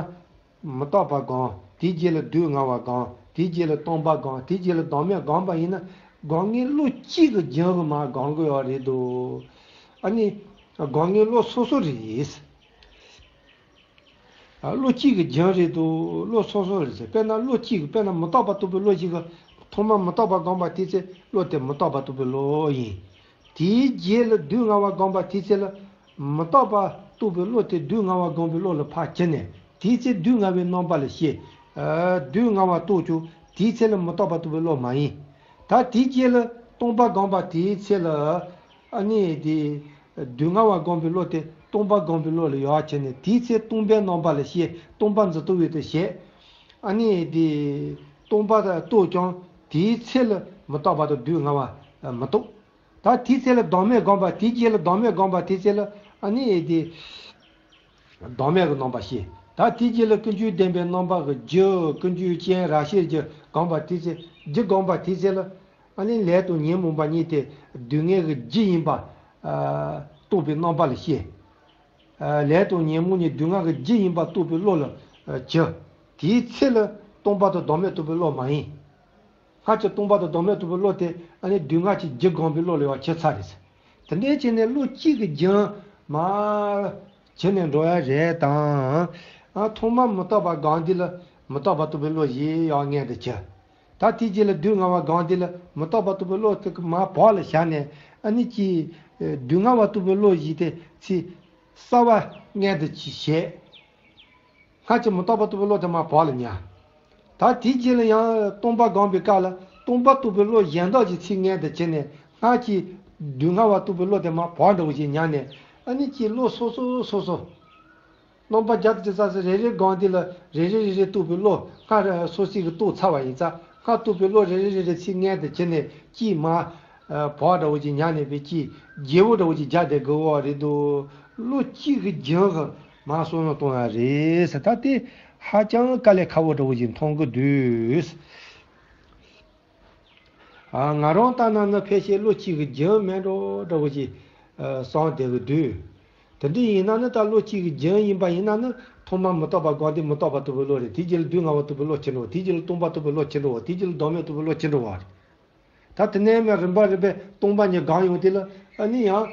མི་རྟག་པ་སྒོམ། དེའི་རྗེས་ལ་སྡུག་བསྔལ་བ་སྒོམ། དེའི་རྗེས་ལ་སྟོང་པ་སྒོམ། དེའི་རྗེས་ལ་ལྡོག་མེད་སྒོམ་པ་ཡིན་ན། སྒོམ་ངེས་བློ་གཅིག་གི་རྒྱུན་གྱིས་མར་སྒོམ་གྱི་ཡོད་རེད་འདུག་ཨ་ནི། སྒོམ་ངེས་བློ་སོ་སོ་རེད། ཨ་བློ་གཅིག་གི་རྒྱུན་རེད་འདུག་བློ་སོ་སོ་རེད་ཟེར། དཔེར་ན་བློ་གཅིག་གི་དཔེར་ན་མི་རྟག་པ་རྟོགས་པའི་བློ་ཞིག་གིས་ཐོག་མར་མི་རྟག་པ་སྒོམ་པ་དེའི་ཚེ་བློ་དེ་མི་རྟག་པ་རྟོགས་པའི་བློ་ཡིན། དེའི་རྗེས་ལ་སྡུག་བསྔལ་བ་སྒོམ་པ་དེའི་ཚེ་ལ་མི་རྟག་པ་རྟོགས་པའི་བློ་དེ་སྡུག་བསྔལ་བ་སྒོམ་པའི་བློ་ལ་ཕར་གྱུར་ནས་དེའི་ཚེ་སྡུག་བསྔལ་བའི་རྣམ་པ་ལ་ཤེས། ཨ་སྡུག་བསྔལ་བ་རྟོགས་ཀྱང་དེའི་ཚེ་ལ་མི་རྟག་པ་རྟོགས་པའི་བློ་མ་ཡིན། ད་དེའི་རྗེས་ལ་སྟོང་པ་སྒོམ་པ་དེའི་ཚེ་ལ། ཨ་ནི་དེ། སྡུག་བསྔལ་བ་སྒོམ་པའི་བློ་དེ་སྟོང་པ་སྒོམ་པའི་བློ་ལ་ཡར་གྱུར་ནས་དེའི་ཚེ་སྟོང་པའི་རྣམ་པ་ལ་ཤེས། སྟོང་པ་འཛིན་རྟོག་པའི་དེ་བྱེད། ཨ་ནི་དེ། སྟོང་པ་རྟོགས་ཀྱང་དེའི་ཚེ་ལ་མི་རྟག་པ་དང་སྡུག་བསྔལ་བ་མི་རྟོགས། ད་དེའི་ཚེ་ལ་ལྡོག་མེད་སྒོམ་པ་དེའི་རྗེས་ལ་ལྡོག་མེད་སྒོམ་པ་དེའི་ཚེ་ལ་ཨ་ནི་དེ། ལྡོག་མེད་ཀྱི་རྣམ་པ་ཤེས། ད་དེའི་རྗེས་ལ་ཀུན་འབྱུང་བདེན་པའི་རྣམ་པ་གི་རྒྱུ་ཀུན་འབྱུང་ཅན་ར་ཤིར་གྱི་སྒོམ་པ་དེའི་ཚེ་ རྒྱུ་སྒོམ་པ་དེའི་ཚེ་ལ། ཨ་ནི་ལས་དང་ཉོན་མོངས་པ་གཉིས་དེ་སྡུག་བསྔལ་གྱི་རྒྱུ་ཡིན་པ། ཨ། རྟོགས་པའི་རྣམ་པ་ལ་བཤད། ཨ། ལས་དང་ཉོན་མོངས་གཉིས་སྡུག་བསྔལ་གྱི་རྒྱུ་ཡིན་པ་རྟོགས་པའི་བློ་ལ། ཨ། གྱུར། དེའི་ཚེ་ལ་སྟོང་པ་དང་བདག་མེད་རྟོགས་པའི་བློ་མ་ཡིན། སྔར་གྱི་སྟོང་པ་དང་བདག་མེད་རྟོགས་པའི་བློ་དེ་ཨ་ནི་སྡུག་བསྔལ་གྱི་རྒྱུ་སྒོམ་པའི་བློ་ལ་ཡང་གྱུར་ཚར་རེད། དེ་འདྲའི་བྱས་ནས་བློ་གཅིག་གི་རྒྱུན་མར་གྱུར་ནས་འགྲོ་ཡ་རེད་དང་། ཨ། ཐོག་མར་མི་རྟག་པ་སྒོམ་དུས་ལ་མི་རྟག་པ་རྟོགས་པའི་བློ་ཞིག་ཡང་མངོན་དུ་གྱུར། ད་དེའི་རྗེས་ལ་སྡུག་བསྔལ་བ་སྒོམ་དུས་ལ་མི་རྟག་པ་རྟོགས་པའི་བློ་དེ་མར་བག་ལ་ཞ་ནས། ཨ་ནི་ཅིག་སྡུག་བསྔལ་བ་རྟོགས་པའི་བློ་ཞིག་དེ་ཚེ་གསར་བ་མངོན་དུ་བྱས། སྔར་གྱི་མི་རྟག་པ་རྟོགས་པའི་བློ་དེ་མར་བག་ལ་ཉལ། ད་དེའི་རྗེས་ལ་ཡང་སྟོང་པ་སྒོམ་པའི་སྐབས་ལ་སྟོང་པ་རྟོགས་པའི་བློ་གཞན་དག་ཅིག་ཚེ་མངོན་དུ་གྱུར་ནས། སྔར་གྱི་སྡུག་བསྔལ་བ་རྟོགས་པའི་བློ་དེ་མར་བག་འདྲ་བོ་ཞིག་ཉལ་ནས། ཨ་ནི་ཅིག་བློ་སོ་སོ་སོ་སོ། རྣམ་པ་བརྒྱ་དང་བཅུ་རྩ་གསུམ་རེ་རེ་སྒོམ་དུས་ལ་རེ་རེ་རེ་རེ་རྟོགས་པའི་བློ། སྔར་སོ་སོ་གིས་རྟོགས་ཚར་བ་ཡིན་ཙང་། སྔར་རྟོགས་པའི་བློ་རེ་རེ་རེ་རེ་ཚེ་མངོན་དུ་གྱུར་ནས། ཅིག་མར་བག་འདྲ་བོ་ཅིག་ཉལ་ནས། པའི་ཅིག་རྒྱལ་པོ་འདྲ་བོ་ཅིག་རྒྱག་བསྡད་དགོས་པ་རེད་འདུག་བློ་གཅིག་གི་རྒྱུན་གྱིས་མར་བསམ་བློ་གཏོང་ཡ་རེད་ཟེར། ད་དེ་ཧ་ཅང་དཀའ་ལས་ཁག་པོ་འདྲ་བོ་ཅིག་མཐོང་གི་འདུག་ཨ། ང་རང་ལྟར་ན་ནི་ཕལ་ཆེར་བློ་གཅིག་གི་རྒྱུན་མེད་འགྲོ་འདྲ་བོ་ཅིག་ཨ། བསམ་བསྡད་ཀྱི་འདུག་དེ་འདྲ་ཡིན་ན་ནི། ད་བློ་གཅིག་གི་རྒྱུན་ཡིན་པ་ཡིན་ན་ནི། ཐོག་མར་མི་རྟག་པ་སྒོམ་དུས་མི་རྟག་པ་རྟོགས་པའི་བློ་རེད། དེའི་རྗེས་ལ་སྡུག་བསྔལ་བ་རྟོགས་པའི་བློ་ཅི་འདྲ་བོ། དེའི་རྗེས་ལ་སྟོང་པ་རྟོགས་པའི་བློ་ཅི་འདྲ་བོ། དེའི་རྗེས་ལ་བདག་མེད་རྟོགས་པའི་བློ་ཅི་འདྲ་བོ་རེད། ད་དེ་ནས་མར་རིམ་པ་རིམ་པས་སྟོང་པ་ཉིད་སྒོམ་ཡོང་དུས་ལ། ཨ་ནི་ཡང་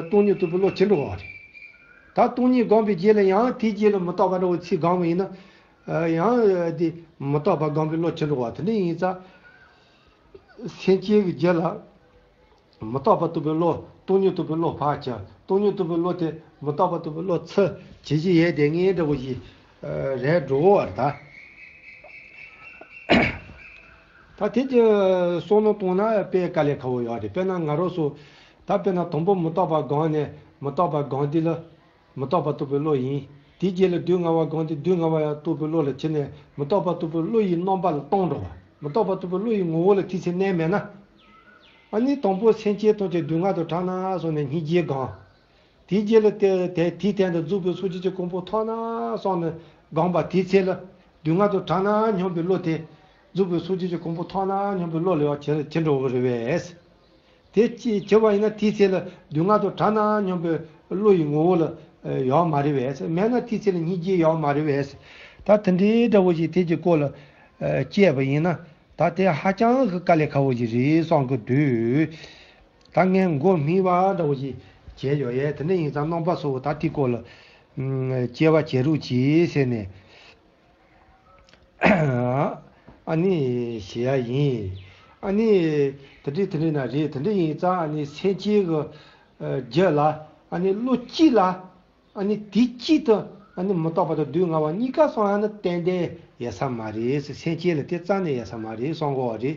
སྟོང་ཉིད་རྟོགས་པའི་བློ་ཅི་འདྲ་བོ་རེད། ད་སྟོང་ཉིད་སྒོམ་པའི་རྗེས་ལ་ཡང་དེའི་རྗེས་ལ་མི་རྟག་པ་འདྲ་བོ་ཚིག་སྒོམ་པ་ཡིན་ན། ཨ། ཡང་དེ་མི་རྟག་པ་སྒོམ་པའི་བློ་ཅི་འདྲ་བོ། དེ་འདྲ་ཡིན་ཙང་། སེམས་ཅན་གྱི་རྒྱུད་ལ་མི་རྟག་པ་རྟོགས་པའི་བློ། སྟོང་ཉིད་རྟོགས་པའི་བློ་ཕར་གྱུར། སྟོང་ཉིད་རྟོགས་པའི་བློ་དེ་མི་རྟག་པ་རྟོགས་པའི་བློ་ཚུར་གྱུར་གྱུར་ཡོང་བསྡད་མཁན་འདྲ་བོ་ཞིག་ཨ། རེད་འགྲོ་བ་རེད་ད། ད་དེ་ཅིག་བསམ་བློ་གཏོང་ན་དཔེ་དཀའ་ལས་ཁག་པོ་ཡོད་རེད། དཔེར་ན་ང་རང་ཚོ། ད་དཔེར་ན་དང་པོ་མི་རྟག་པ་སྒོམ་ནས། མི་རྟག་པ་སྒོམ་དུས་ལ་མི་རྟག་པ་རྟོགས་པའི་བློ་ཡིན། དེའི་རྗེས་ལ་སྡུག་བསྔལ་བ་སྒོམ་དུས་སྡུག་བསྔལ་བ་ཡང་རྟོགས་པའི་བློ་ལ་གྱུར་ནས། མི་རྟག་པ་རྟོགས་པའི་བློ་ཡི་རྣམ་པ་ལ་སྟོང་འགྲོ་བ། མི་རྟག་པ་རྟོགས་པའི་བློ་ཡི་ངོ་བོ་ལ་དེའི་ཚེ་གནས་མེད་ན། ཨ་ནི་དང་པོ་སེམས་ཅན་ཐམས་ཅད་སྡུག་བསྔལ་དུ་ཕྲ་ན་སོང་ནས་སྙིང་རྗེ་སྒོམ། དེའི་རྗེས་ལ་དེ་དེ་དེའི་སྟེང་དུ་རྫོགས་པའི་སངས་རྒྱས་ཀྱི་གོ་འཕང་ཐོབ་ན་སོང་ནས་སྒོམ་པ། དེའི་ཚེ་ལ་སྡུག་བསྔལ་དུ་ཕྲ་ན་སྙམ་པའི་བློ་དེ། རྫོགས་པའི་སངས་རྒྱས་ཀྱི་གོ་འཕང་ཐོབ་ན་སྙམ་པའི་བློ་ལ་ཡང་གྱུར་གྱུར་འགྲོ་གི་རེད་པས། དེ་ཅི་བྱས་པ་ཡིན་ན་དེའི་ཚེ་ལ་སྡུག་བསྔལ་དུ་ཕྲ་ན་སྙམ་པའི་བློ་ཡི་ངོ་བོ་ལ་ཡོད་མ་རེད་པས། མེད་ན་དེའི་ཚེ་ལ་སྙིང་རྗེ་ཡོད་མ་རེད་པས། ད་དེ་འདྲའི་འདྲ་བོ་ཞིག་དེ་གི་སྐོར་ལ་དཔྱད་པ་ཡིན་ན། ད་དེ་ཧ་ཅང་གི་དཀའ་ལས་ཁག་པོ་ཞིག་རེད་བསམ་གི་འདུག་ད་ངས་མགོ་སྨིན་པ་འདྲ་བོ་ཞིག་བྱས་ཡོད་ཡས། དེ་འདྲ་ཡིན་ཙང་རྣམ་པ་ཚོ་ད་དེའི་སྐོར་ལ་དཔྱད་པ་བྱེད་རོགས་གྱིས་ཟེར་ནས། ཨ་ནི་ཞུ་ཡ་ཡིན། ཨ་ནི་དེ་འདྲའི་དེ་འདྲའི་ན་རེད། དེ་འདྲ་ཡིན་ཙང་ཨ་ནི་སེམས་ཅན་གྱི་རྒྱུད་ལ། ཨ་ནི་བློ་གཅིག་ལ། ཨ་ནི་དེ་གཅིག་ཏུ། ཨ་ནི་མི་རྟག་པ་དང་སྡུག་བསྔལ་བ་གཉིས་ཀ་སོང་ཡ་ནི་ཏན་ཏན་ཡོད་ས་མ་རེད། སེམས་ཅན་ལ་དེ་རྩ་ནས་ཡོད་ས་མ་རེད་བསམ་གི་ཡོད་རེད།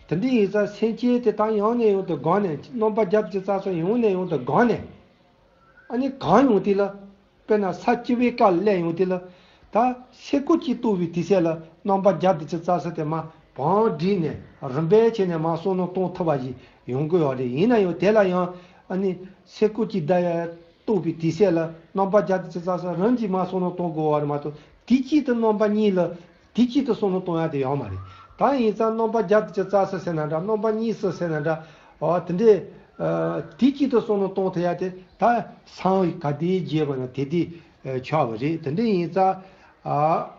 དེ་འདྲ་ཡིན་ཙང་སེམས་ཅན་དེ་དག་ཡང་ནས་ཡང་དུ་སྒོམ་ནས། རྣམ་པ་བརྒྱད་དང་བཅུ་རྩ་གསུམ་ཡང་ནས་ཡང་དུ་སྒོམ་ནས། ཨ་ནི་གང་ཡོང་དུས་ལ། དཔེར་ན་ས་བཅུ་པའི་སྐབས་ལ་སླེབས་ཡོང་དུས་ལ། ད་སེ་གོལ་གཅིག་གཏུབ་པའི་དུས་ཚོད་ལ་རྣམ་པ་བརྒྱད་དང་བཅུ་རྩ་གསུམ་དེ་མར་བང་བསྒྲིགས་ནས་རིམ་པས་བྱས་ནས་མར་བསམ་བློ་གཏོང་ཐུབ་པ་ཞིག་ཡོང་གི་ཡོད་རེད། ཡིན་ན་ཡང་དེ་ལ་ཡང་ཨ་ནི་སེ་གོལ་གཅིག་བརྡབས་ཡ་གཏུབ་པའི་དུས་ཚོད་ལ་རྣམ་པ་བརྒྱད་དང་བཅུ་རྩ་གསུམ་རང་གིས་མར་བསམ་བློ་གཏོང་དགོས་པ་རེད་མ་གཏོགས། དུས་གཅིག་ཏུ་རྣམ་པ་གཉིས་ལ། དུས་གཅིག་ཏུ་བསམ་བློ་གཏོང་ཡ་དེ་ཡོད་མ་རེད། ད་ཡིན་ཙང་རྣམ་པ་བརྒྱད་དང་བཅུ་རྩ་གསུམ་ཟེར་ན་འདྲ། རྣམ་པ་གཉིས་གསུམ་ཟེར་ན་འདྲ། འོ་དེ་འདྲས། ཨ། དུས་གཅིག་ཏུ་བསམ་བློ་གཏོང་ཐུབ་ཡ་དེ་ད་སངས་ག་དུས་རྒྱས་པ་ན་དེ་དུས་ཆགས་པ་རེད། དེ་འདྲ་ཡིན་ཙང་། ཨ།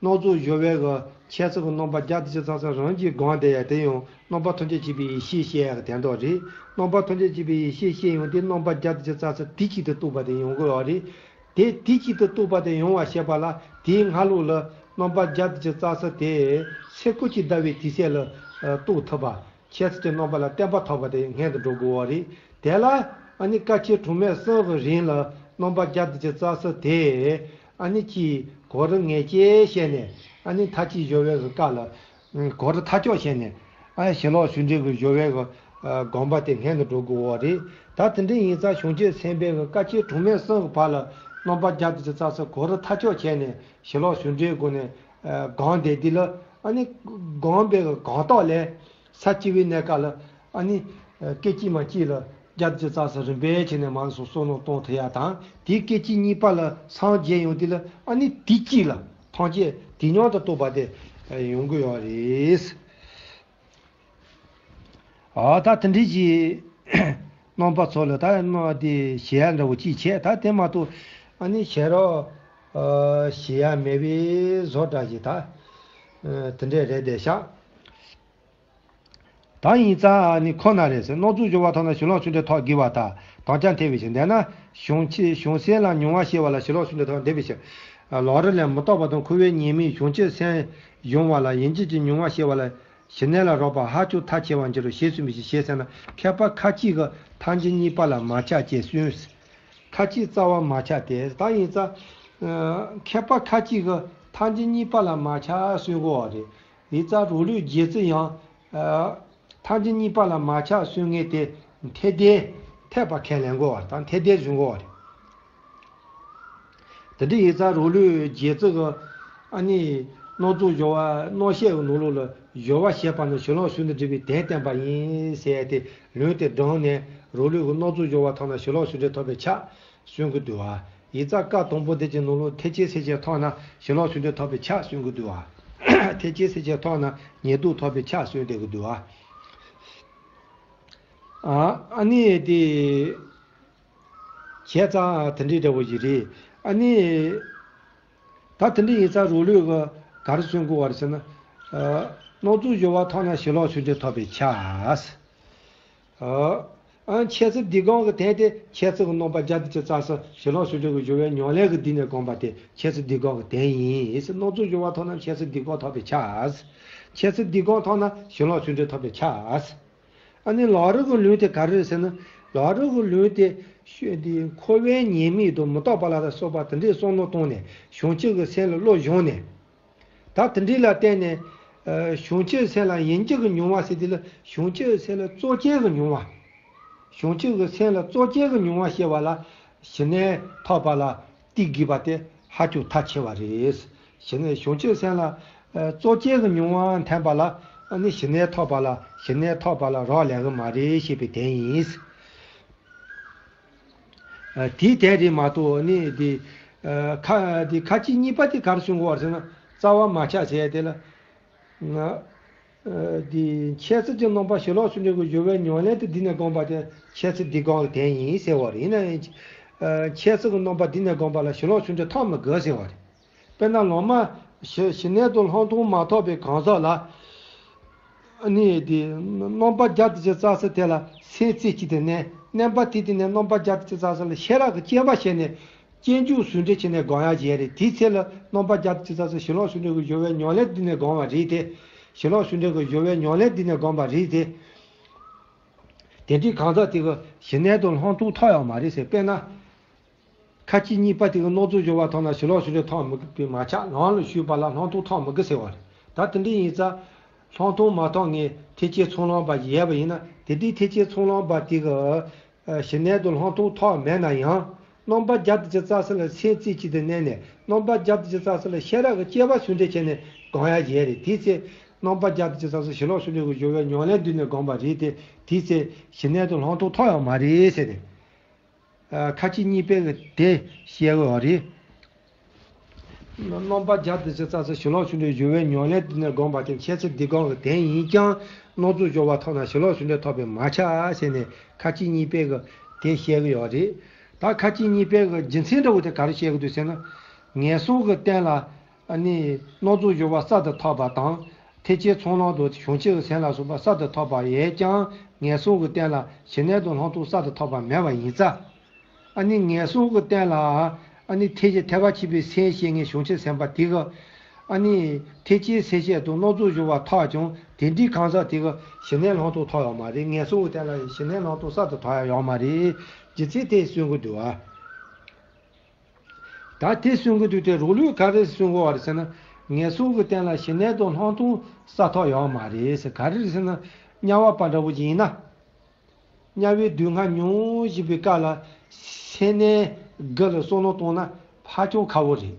སྣང་ཚུལ་སྦྱོར་བའི་གི་འཆད་ཚུལ་གྱི་རྣམ་པ་བརྒྱད་དང་བཅུ་རྩ་གསུམ་རང་གིས་སྒོམ་བསྡད་ཡ་དེ་ཡང་རྣམ་པ་ཐམས་ཅད་མཁྱེན་པའི་ཡེ་ཤེས་བཤད་ཡ་གི་དོན་དག་རེད། རྣམ་པ་ཐམས་ཅད་མཁྱེན་པའི་ཡེ་ཤེས་བཤད་ཡོང་དུས་རྣམ་པ་བརྒྱད་དང་བཅུ་རྩ་གསུམ་དུས་གཅིག་ཏུ་རྟོགས་པ་དེ་ཡོང་གི་ཡོད་རེད། དེ་དུས་གཅིག་ཏུ་རྟོགས་པ་དེ་ཡོང་བར་བྱེད་པ་ལ། དེའི་སྔ་ལོགས་ལ་རྣམ་པ་བརྒྱད་དང་བཅུ་རྩ་གསུམ་དེ་སེ་གོལ་གཅིག་བརྡབས་པའི་དུས་ཚོད་ལ་རྟོགས་ཐུབ་པ། འཆད་ཚུལ་གྱི་རྣམ་པ་ལ་བརྟན་པ་ཐོབ་པ་དེ་སྔོན་དུ་འགྲོ་དགོས་པ་རེད། དེ་ལ་ཨ་ནི་སྐད་ཅིག་གྲངས་མེད་གསུམ་གྱི་རིང་ལ་རྣམ་པ་བརྒྱད་དང་བཅུ་རྩ་གསུམ་དེ་ཨ་ནི་ཅིག་གོ་རིམ་ངེས་ཅན་བྱས་ནས། ཨ་ནི་མཐར་གྱིས་སྦྱོར་བའི་གི་སྐབས་ལ་གོ་རིམ་མཐར་འཁྱོལ་བྱས་ནས། ཨ། ཞི་ལྷག་གཞོམ་འབྲིང་གི་སྦྱོར་བའི་གི་སྒོམ་པ་དེ་སྔོན་དུ་འགྲོ་དགོས་པ་རེད། ད་དེ་འདྲ་ཡིན་ཙང་བྱང་ཆུབ་སེམས་དཔའི་གི་སྐད་ཅིག་གྲངས་མེད་གསུམ་གྱི་བར་ལ་རྣམ་པ་བརྒྱད་དང་བཅུ་རྩ་གསུམ་གོ་རིམ་མཐར་འཁྱོལ་བྱས་ནས་ཞི་ལྷག་གཞོམ་འབྲིང་སྒོ་ནས་སྒོམ་བསྡད་དུས་ལ། ཨ་ནི་སྒོམ་པའི་གི་གང་དག་ལས། ས་བཅུ་པའི་གནས་སྐབས་ལ་ཨ་ནི་སྐད་ཅིག་མ་གཅིག་ལ་བརྒྱད་དང་བཅུ་རྩ་གསུམ་རིམ་པས་བྱས་ནས་མར་སོང་བསམ་བློ་གཏོང་ཐུབ་ཡ་དང་། དེའི་སྐད་ཅིག་གཉིས་པ་ལ་སངས་རྒྱས་ཡོང་དུས་ལ་ཨ་ནི་དུས་གཅིག་ལ་ཐམས་ཅད་དུས་མཉམ་དུ་རྟོགས་པ་དེ་ཡོང་གི་ཡོད་རེད། ཨ་ད་དེ་འདྲའི་ཞིག་རྣམ་པ་ཚོ་ལ་ད་རྣམ་དེ་ཞེ་ཡ་འདྲ་བོ་ཅིག་བྱས། ད་དེ་མ་གཏོགས་ཨ་ནི་ཞེ་རོགས་ཞེ་ཡ་མེད་པའི་བཟོ་འདྲ་ཞིག་ད་དེ་འདྲས་རེད་བསྡད་ཤག་ད་ཡིན་ཙང་ནི་ཁོ་ན་རེད་ཟེར། སྣང་ཚུལ་སྦྱོར་བ་ཐོབ་ན་ཞི་ལྷག་ཆོས་འབྲེལ་ཐོབ་དགོས་པ་དང་དམ་བཅའ་འཐད་པའི་ཕྱིར། འདས་ན་བྱང་ཆུབ་བྱང་སེམས་ལ་མྱོང་བ་ཤེས་པ་ལ་ཞི་ལྷག་ཆོས་འབྲེལ་ཐོབ་འདོད་པའི་ཕྱིར། ལམ་རིམ་ལས་མི་རྟག་པ་དང་འཁོར་བའི་ཉེས་དམིགས་བྱང་ཆུབ་སེམས་སྦྱོང་བ་ལ་ཡིན་གཅིག་གི་མྱོང་བ་ཤེས་པ་ལ་ཞི་གནས་ལ་རག་པ་ཧ་ཅང་ཐལ་ཆེ་བར་འགྱུར་རོ་ཞེས་གསུངས་པའི་ཕྱིར། ཞེས་ཟེར་ན་མཁས་པ་ཁ་ཅིག་གིས་ཐལ་འགྱུར་གཉིས་པ་ལ་མ་ཆགས་ཅེས་གསུངས། ཁ་ཅིག་རྩ་བ་མ་ཆགས་ཏེ། ད་ཡིན་ཙང་མཁས་པ་ཁ་ཅིག་གིས་ཐལ་འགྱུར་གཉིས་པ་ལ་མ་ཆགས་གསུང་གི་ཡོད་རེད། ཡིན་ཙང་རང་ལུགས་རྗེ་བཙུན་ཡང་ཐལ་འགྱུར་གཉིས་པ་ལ་མ་ཆགས་གསུང་མཁན་དེ་འཐད་ལྡན་འཐད་པ་ཁས་ལེན་གྱི་ཡོད་རེད། ད་འཐད་ལྡན་གསུང་གི་ཡོད་རེད། དེ་འདྲ་ཡིན་ཙང་རང་ལུགས་རྗེ་བཙུན་གྱི་ཨ་ནི་སྣང་ཚུལ་སྦྱོར་བ་རྣམ་བཤད་ཀྱི་ནང་ལོགས་ལ་སྦྱོར་བ་ཞེས་པ་ནི་ཞི་ལྷག་ཆོས་འབྲེལ་སྒྲུབ་པའི་དོན་བསྟན་པ་ཡིན་ཟེར་ཏེ་ལུང་དེ་དྲངས་ནས་རང་ལུགས་ཀྱི་སྣང་ཚུལ་སྦྱོར་བ་ཐོབ་ན་ཞི་ལྷག་ཆོས་འབྲེལ་ཐོབ་པས་ཁྱབ་གསུང་གི་འདུག་བ། ཡིན་ཙང་བཀའ་དང་པོ་དེ་གྱི་ནང་ལོགས་ཐེག་ཆེན་སེམས་བསྐྱེད་ཐོབ་ན་ཞི་ལྷག་ཆོས་འབྲེལ་ཐོབ་པས་ཁྱབ་གསུང་གི་འདུག་བ། ཐེག་ཆེན་སེམས་བསྐྱེད་ཐོབ་ན་ཉན་ཐོས་ཐོབ་པས་ཁྱབ་གསུང་བསྡད་ཀྱི་འདུག་བ། ཨ་ཨ་ནི་དེ་བྱས་ཙང་དེ་འདྲའི་འདྲ་བོ་ཞིག་རེད། ཨ་ནི་ད་དེ་འདྲ་ཡིན་ཙང་རང་ལུགས་ཀྱི་ག་རེ་གསུང་དགོས་པ་རེད་ཟེར་ན། ཨ་སྣང་ཚུལ་སྦྱོར་བ་ཐོབ་ན་ཞི་ལྷག་ཆོས་འབྲེལ་ཐོབ་པས་ཁྱབ། ཨ། ཨ་འཆད་ཚུལ་འདི་སྒོམ་གྱི་དོན་དེ་འཆད་ཚུལ་གྱི་རྣམ་པ་བརྒྱ་དང་བཅུ་རྩ་གསུམ་ཞི་ལྷག་ཆོས་འབྲེལ་གྱི་སྦྱོར་བའི་ཉམས་ལེན་གྱི་སྡེ་ནས་བསྒོམས་པ་དེ་འཆད་ཚུལ་འདི་སྒོམ་གྱི་དོན་ཡིན་ཟེར། སྣང་ཚུལ་སྦྱོར་བ་ཐོབ་ན་འཆད་ཚུལ་འདི་སྒོམ་ཐོབ་པས་ཁྱབ། འཆད་ཚུལ་འདི་སྒོམ་ཐོབ་ན་ཞི་ལྷག་ཆོས་འབྲེལ་ཐོབ་པས་ཁྱབ། ཨ་ནི་ལམ་རིམ་གྱི་ལུང་དེ་ག་རེ་རེད་ཟེར་ན། ལམ་རིམ་གྱི་ལུང་དེ་ཤོ་འདི་འཁོར་བའི་ཉེས་དམིགས་དང་མི་རྟག་པ་ལ་སོགས་པ་དེ་འདྲའི་བསམ་བློ་བཏང་ནས་བྱང་ཆུབ་ཀྱི་སེམས་ལ་བློ་སྦྱངས་ནས། ད་དེ་འདྲའི་ལ་བརྟེན་ནས་ཨ་བྱང་ཆུབ་སེམས་ལ་ཡིན་གཅིག་གི་མྱོང་བ་ཟེར་དེ་ལ་བྱང་ཆུབ་སེམས་ལ་རྩོལ་བཅས་ཀྱི་མྱོང་བ། བྱང་ཆུབ་ཀྱི་སེམས་ལ་རྩོལ་བཅས་ཀྱི་མྱོང་བ་ཤེས་པ་ལ་ཞི་གནས་ཐོབ་པ་ལ་ཏིག་དགོས་པ་དེ་ཧ་ཅང་ཐལ་ཆེ་བ་རེད། ཞི་གནས་བྱང་ཆུབ་སེམས་ལ་ཨ་རྩོལ་བཅས་ཀྱི་མྱོང་བ་འཐེན་པ་ལ་ཨ་ནི་ཞི་གནས་ཐོབ་པ་ལ་ཞི་གནས་ཐོབ་པ་ལ་རག་ལས་ཀྱི་མ་རེད་ཞེས་པའི་དོན་ཡིན། ཨ་དེའི་དོན་རེད་མ་གཏོགས་ནི་དེ་ཨ་ཁ་དེ་ཁ་ཅིག་གཉིས་པ་དེ་ག་རེ་གསུང་གི་ཡོད་རེད་ཟེར་ན་རྩ་བ་མ་ཆགས་ཟེར་ཡ་དེ་ལ། ང་ཨ་དེ་འཆད་ཚུལ་གྱི་རྣམ་པ་ཞི་ལྷག་ཆོས་འབྲེལ་གྱི་སྦྱོར་བའི་ཉམས་ལེན་དེ་འདི་ནས་བསྒོམས་པ་དེ་འཆད་ཚུལ་འདི་སྒོམ་གྱི་དོན་ཡིན་ཟེར་བ་རེད། ཡིན་ན་ཡང་ཨ་འཆད་ཚུལ་གྱི་རྣམ་པ་འདི་ནས་བསྒོམས་པ་ལ་ཞི་ལྷག་ཆོས་འབྲེལ་ཐོབ་མི་དགོས་ཟེར་བ་རེད། དཔེར་ན་ལམ་ཞི་ཞི་གནས་དང་ལྷག་མཐོང་མ་ཐོབ་པའི་གང་ཟག་ལ། ནི་དེ་རྣམ་པ་བརྒྱ་དང་བཅུ་རྩ་གསུམ་དེ་ལ་སེམས་རྩེ་གཅིག་ཏུ་གནས། གནས་པ་དེ་དེ་ནས་རྣམ་པ་བརྒྱ་དང་བཅུ་རྩ་གསུམ་ལ་ཤེས་རབ་ཀྱི་སྤྱོད་པ་བྱས་ནས་སྤྱོད་འཇུག་ཟུང་འབྲེལ་བྱས་ནས་སྒོམ་ཡག་བྱས་རེད། དེའི་ཚེ་ལ་རྣམ་པ་བརྒྱ་དང་བཅུ་རྩ་གསུམ་ཞི་ལྷག་ཆོས་འབྲེལ་གྱི་སྦྱོར་བའི་ཉམས་ལེན་འདི་ནས་སྒོམ་པ་རེད་དེ། ཞི་ལྷག་ཆོས་འབྲེལ་གྱི་སྦྱོར་བའི་ཉམས་ལེན་འདི་ནས་སྒོམ་པ་རེད་དེ། དེ་འདྲའི་གང་ཟག་དེ་གི་ཞི་གནས་དང་ལྷག་མཐོང་ཐོབ་ཡོད་མ་རེད་ཟེར། དཔེར་ན། ཁ་ཅིག་གཉིས་པ་དེ་གི་སྣང་ཚུལ་སྦྱོར་བ་ཐོབ་ན་ཞི་ལྷག་ཆོས་འབྲེལ་ཐོབ་མི་དགོས་པས་མ་ཁྱབ། ལམ་ལ་ཞུགས་པ་ལ་ལྷག་མཐོང་ཐོབ་མི་དགོས་ཟེར་བ་རེད། ད་དེ་འདྲ་ཡིན་ཙང་། ལྷག་མཐོང་མ་ཐོབ་མཁན་ཐེག་ཆེན་ཚོགས་ལམ་པ་ཡོད་པ་ཡིན་ན་དེ་དུས་ཐེག་ཆེན་ཚོགས་ལམ་པ་དེ་གི་ཞི་གནས་དང་ལྷག་མཐོང་ཐོབ་མེད་ན་ཡང་རྣམ་པ་བརྒྱ་དང་བཅུ་རྩ་གསུམ་ལ་སེམས་རྩེ་གཅིག་ཏུ་གནས་ནས་རྣམ་པ་བརྒྱ་དང་བཅུ་རྩ་གསུམ་ལ་ཤེས་རབ་ཀྱི་སྤྱོད་པ་ཟུང་འབྲེལ་བྱས་ནས་སྒོམ་ཡག་བྱས་རེད། དེའི་ཚེ་རྣམ་པ་བརྒྱ་དང་བཅུ་རྩ་གསུམ་ཞི་ལྷག་ཆོས་འབྲེལ་གྱི་སྦྱོར་བའི་ཉམས་ལེན་འདི་ནས་སྒོམ་པ་རེད་དེ། དེའི་ཚེ་ཞི་གནས་དང་ལྷག་མཐོང་ཐོབ་ཡོད་མ་རེད་ཟེར་ཏེ། ཨ་ཁ་ཅིག་གཉིས་པས་གི་དེ་བཤད་གི་ཡོད་རེད། རྣམ་པ་བརྒྱ་དང་བཅུ་རྩ་གསུམ་ཞི་ལྷག་ཆོས་འབྲེལ་སྦྱོར་བའི་ཉམས་ལེན་འདི་ནས་བསྒོམས་པ་དེ་འཆད་ཚུལ་འདི་སྒོམ་གི་དོན་ཡིན་ཀྱང་སྣང་ཚུལ་སྦྱོར་བ་ཐོབ་ན་ཞི་ལྷག་ཆོས་འབྲེལ་ཐོབ་པས་མ་ཁྱབ་ཟེར་ནས་ཁ་ཅིག་གཉིས་པས་གི་དེ་བཤད་གི་ཡོད་རེད། ད་ཁ་ཅིག་གཉིས་པས་གི་རྒྱུ་མཚན་འདྲ་བོ་དེ་ག་རེ་བཤད་གི་འདུག་ཟེར་ན། ངན་སོང་གི་རྟེན་ལ་ཨ་ནི་སྣང་ཚུལ་སྦྱོར་བ་གསར་དུ་ཐོབ་པ་དང་། ཐེག་ཆེན་ཚོགས་ལམ་དང་བྱང་ཆུབ་ཀྱི་སེམས་ལ་སོགས་པ་གསར་དུ་ཐོབ་པ་ཡོད་ཀྱང་ངན་སོང་གི་རྟེན་ལ་ཞི་གནས་དང་ལྷག་མཐོང་གསར་དུ་ཐོབ་པ་མེད་པ་ཡིན་ཙང་། ཨ་ནི་ངན་སོང་གི་རྟེན་ལ་ཨ་ནི་ཐེག་ཆེན་ཐེག་པ་ཆེན་པོའི་སེམས་བསྐྱེད་མཁན་བྱང་ཆུབ་སེམས་དཔའ་དེ་གི་ཨ་ནི་ཐེག་ཆེན་སེམས་བསྐྱེད་དང་སྣང་ཚུལ་སྦྱོར་བ་ཐོབ་ཀྱང་དེ་འདྲའི་གང་ཟག་དེ་གི་ཞི་གནས་ལྷག་མཐོང་ཐོབ་ཡོད་མ་རེད། ངན་སོང་གི་རྟེན་ལ་ཞི་གནས་ལྷག་མཐོང་གསར་དུ་ཐོབ་ཡ་ཡོད་མ་རེད། རྒྱུ་མཚན་དེ་གསུང་གི་འདུག་ཨ། ད་དེ་གསུང་གི་འདུག་སྟེ་རང་ལུགས་ག་རེ་གསུང་གི་ཡོད་རེད་ཟེར་ན། ངན་སོང་གི་རྟེན་ལ་ཞི་གནས་དང་ལྷག་མཐོང་གསར་ཐོབ་ཡོད་མ་རེད་ཟེར། ག་རེ་རེད་ཟེར་ན། དམྱལ་བ་པ་འདྲ་བོ་ཅིག་ཡིན་ན། དམྱལ་བའི་སྡུག་བསྔལ་མྱོང་བཞིན་པའི་སྐབས་ལ་སེམས་གནས་དགུ་ལ་བསམ་བློ་བཏང་ན་ཧ་ཅང་ཁག་པོ་རེད།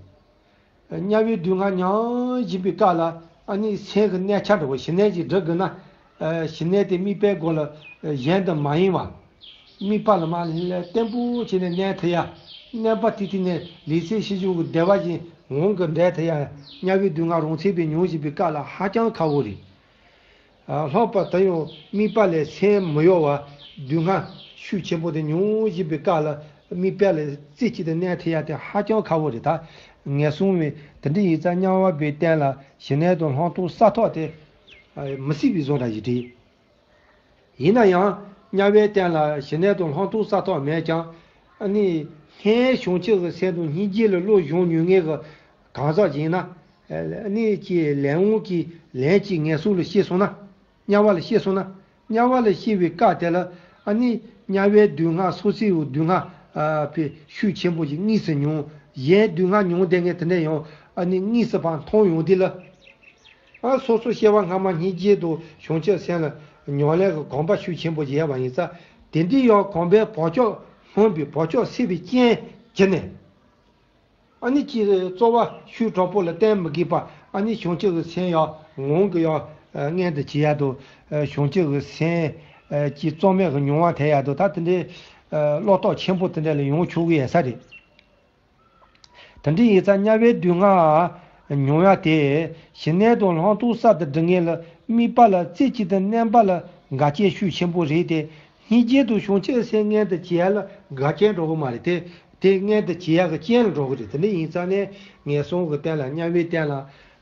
དམྱལ་བའི་སྡུག་བསྔལ་མྱོང་བཞིན་པའི་སྐབས་ལ་ཨ་ནི་སེམས་ཀྱི་གནས་ཆ་འདྲ་བོ་ཞི་གནས་ཀྱི་སྒྲུབ་དགོས་ན། ཞི་གནས་དེ་དམིགས་པའི་སྒོ་ལ་གཞན་དུ་མ་ཡེངས་པ། དམིགས་པ་ལ་མ་ལ་བརྟན་པོ་བྱས་ནས་གནས་ཐུབ་ཡ། གནས་པ་དེ་དེ་ནས་ལུས་སེམས་ཤིན་སྦྱངས་ཀྱི་བདེ་བ་བཞིན་ངང་གིས་འབྲེལ་ཐུབ་ཡ། དམྱལ་བའི་སྡུག་བསྔལ་རང་མཚན་པའི་མྱོང་བཞིན་པའི་སྐབས་ལ་ཧ་ཅང་ཁག་པོ་རེད། ལྷག་པར་དུ་ཡང་དམིགས་པ་ལས་སེམས་མི་གཡོ་བར་སྡུག་བསྔལ་ཤུགས་ཆེན་པོ་དེ་མྱོང་བཞིན་པའི་སྐབས་ལ་དམིགས་པ་ལས་རྩེ་གཅིག་ཏུ་གནས་ཐུབ་ཡ་དེ་ཧ་ཅང་ཁག་པོ་རེད། ད་ངན་སོང་བའི་དེ་འདྲ་ཡིན་ཙང་དམྱལ་བ་པའི་སྟེང་ལ་ཞི་གནས་དང་ལྷག་མཐོང་གསལ་ཐག་དེ་མི་སྲིད་པའི་བཟོ་འདྲ་ཞིག་རེད། ཡིན་ན་ཡང་དམྱལ་བའི་སྟེང་ལ་ཞི་གནས་དང་ལྷག་མཐོང་གསལ་ཐག་མེད་ཀྱང་། ཨ་ནི་སྔོན་བྱང་ཆུབ་ཀྱི་སེམས་དང་སྙིང་རྗེ་ལ་བློ་སྦྱོང་མྱོང་མཁན་གྱི་གང་ཟག་ཅིག་ཡིན་ན། ཨ་ནི་ཀྱི་ལན་དབང་གིས་ལན་གཅིག་ངན་སོང་ལ་སྐྱེས་སོང་ན། དམྱལ་བ་ལ་སྐྱེས་སོང་ན། དམྱལ་བ་ལ་སྐྱེས་པའི་སྐབས་དེ་ལ་ཨ་ནི་དམྱལ་བའི་སྡུག་བསྔལ་སོ་སོའི་སྡུག་བསྔལ་ཨ་པའི་ཤུགས་ཆེན་པོ་ཞིག་དངོས་སུ་མྱོང་། གཞན་སྡུག་བསྔལ་མྱོང་བསྡད་མཁན་དེ་འདྲ་ཡང་ཨ་ནི་དངོས་སུ་ཕར་མཐོང་ཡོང་དུས་ལ། ཨ་སོ་སོ་སྐྱེ་བ་སྔ་མ་སྙིང་རྗེ་དང་བྱང་ཆུབ་སེམས་ལ་མྱོང་ལས་ཀྱི་གོམས་པ་ཤུགས་ཆེན་པོ་ཞིག་ཡོད་པ་ཡིན་ཙང་། དེ་འདྲའི་ཡང་གོམས་པའི་བག་ཆགས་སྔོན་པའི་བག་ཆགས་སད་པའི་རྐྱེན་གྱིས་ནས། ཨ་ནི་ཀྱི་རྩོལ་བ་ཤུགས་དྲག་པོ་ལ་བརྟེན་མི་དགོས་པ། ཨ་ནི་བྱང་ཆུབ་ཀྱི་སེམས་ཡང་ངང་གིས་ཡང་མངོན་དུ་བྱེད་ཡ་དང་། བྱང་ཆུབ་ཀྱི་སེམས་ཀྱི་རྩོལ་མེད་ཀྱི་མྱོང་བ་ཐེབས་ཡ་དང་། ད་དེ་འདྲའི་བློ་རྟོགས་ཆེན་པོ་དེ་འདྲ་ལ་ཡོང་ཆོག་གི་ཡོད་ས་རེད། དེ་འདྲ་ཡིན་ཙང་དམྱལ་བའི་སྡུག་བསྔལ་མྱོང་ཡ་དེ་ཞི་གནས་དང་ལྷག་མཐོང་གསར་དུ་སྒྲུབ་མཁན་ལ་དམིགས་པ་ལ་རྩེ་གཅིག་ཏུ་གནས་པ་ལ་འགལ་རྐྱེན་ཤུགས་ཆེན་པོ་རེད་དེ། སྙིང་རྗེ་དང་བྱང་ཆུབ་སེམས་མངོན་དུ་བྱེད་ཡ་ལ་འགལ་རྐྱེན་འགྲོ་གི་མ་རེད་དེ། དེ་མངོན་དུ་བྱེད་ཡ་གི་རྐྱེན་ལ་འགྲོ་གི་རེད། དེ་འདྲ་ཡིན་ཙང་ནས་ངན་སོང་གི་སྟེང་ལ་དམྱལ་བའི་སྟེང་ལ་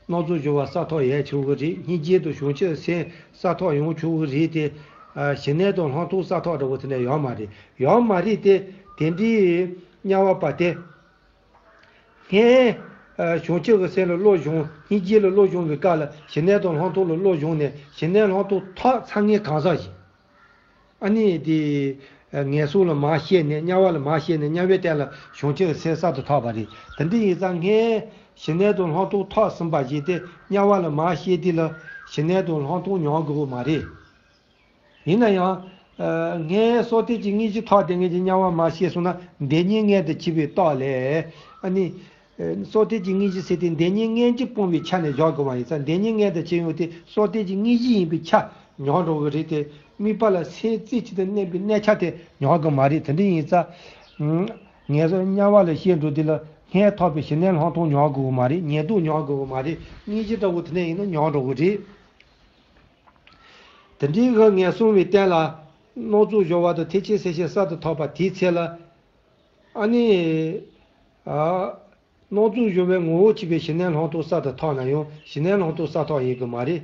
སྣང་ཚུལ་སྦྱོར་བ་གསལ་ཐག་ཡོད་ཆོག་གི་རེད། སྙིང་རྗེ་དང་བྱང་ཆུབ་སེམས་གསལ་ཐག་ཡོང་ཆོག་གི་རེད་དེ། ཞི་གནས་དང་ལྷག་མཐོང་གསལ་ཐག་འདྲ་བོ་དེ་འདྲ་ཡོད་མ་རེད། ཡོད་མ་རེད་དེ། དེ་འདྲའི་དམྱལ་བ་པ་དེ། སྔོན། བྱང་ཆུབ་ཀྱི་སེམས་ལ་བློ་སྦྱོང་། སྙིང་རྗེ་ལ་བློ་སྦྱོང་བའི་སྐབས་ལ་ཞི་གནས་དང་ལྷག་མཐོང་ལ་བློ་སྦྱོང་ནས་ཞི་གནས་ལྷག་མཐོང་ཐོབ་ཚར་མཁན་གང་ཟག་ཞིག་ཨ་ནི་དེ། ངན་སོང་ལ་མར་སྐྱེས་ནས། དམྱལ་བ་ལ་མར་སྐྱེས་ནས་དམྱལ་བའི་སྟེང་ལ་བྱང་ཆུབ་ཀྱི་སེམས་གསར་དུ་ཐོབ་པ་རེད། དེ་འདྲ་ཡིན་ཙང་སྔོན་ཞི་གནས་དང་ལྷག་མཐོང་ཐོབ་ཟིན་པ་ཞིག་དེ་དམྱལ་བ་ལ་མར་སྐྱེས་དུས་ལ་ཞི་གནས་དང་ལྷག་མཐོང་མྱོང་དགོས་མ་རེད། ཡིན་ན་ཡང་། སྔོན་བསམ་གཏན་གྱི་སྙིང་རྗེ་ཐོབ་བསྡད་མཁན་གྱི་དམྱལ་བ་མར་སྐྱེས་སོང་ན། བདེན་གཉིས་མངོན་དུ་གྱུར་པའི་རྟགས་ལས། ཨ་ནི། བསམ་གཏན་གྱི་སྙིང་རྗེ་ཟེར་དེ་བདེན་གཉིས་མངོན་གྱུར་སྤངས་པའི་ཆ་ནས་བཞག་དགོས་པ་ཡིན་ཙང་། བདེན་གཉིས་མངོན་དུ་གྱུར་ཡོང་དུས་བསམ་གཏན་གྱི་སྙིང་རྗེ་ཡིན་པའི་ཆ་ཉམས་འགྲོ་གི་རེད་དེ། དམིགས་པ་ལ་སེམས་རྩེ་གཅིག་ཏུ་གནས་པའི་གནས་ཆ་དེ་ཉམས་གི་མ་རེད། དེ་འདྲ་ཡིན་ཙང་། ངན་སོང་དམྱལ་བ་ལ་སྐྱེས་འགྲོ་དུས་ལ་སྔོན་ཐོབ་པའི་ཞི་གནས་ལྷག་མཐོང་ཉམས་དགོས་གི་མ་རེད། ཉེར་བསྡོགས་ཉམས་དགོས་གི་མ་རེད། སྙིང་རྗེ་ལྟ་བུ་དེ་འདྲ་ཡིན་ན་ཉམས་འགྲོ་གི་རེད། དེ་འདྲའི་གི་ངན་སོང་བའི་སྟེང་ལ་སྣང་ཚུལ་སྦྱོར་བ་དང་ཐེག་ཆེན་སེམས་བསྐྱེད་གསར་དུ་ཐོབ་པ་དེའི་ཚེ་ལ། ཨ་ནི། ཨ། སྣང་ཚུལ་སྦྱོར་བའི་ངོ་བོ་གཅིག་པའི་ཞི་གནས་ལྷག་མཐོང་གསར་དུ་ཐོབ་ན་ཡང་ཞི་གནས་ལྷག་མཐོང་གསར་ཐོབ་ཡིན་གི་མ་རེད།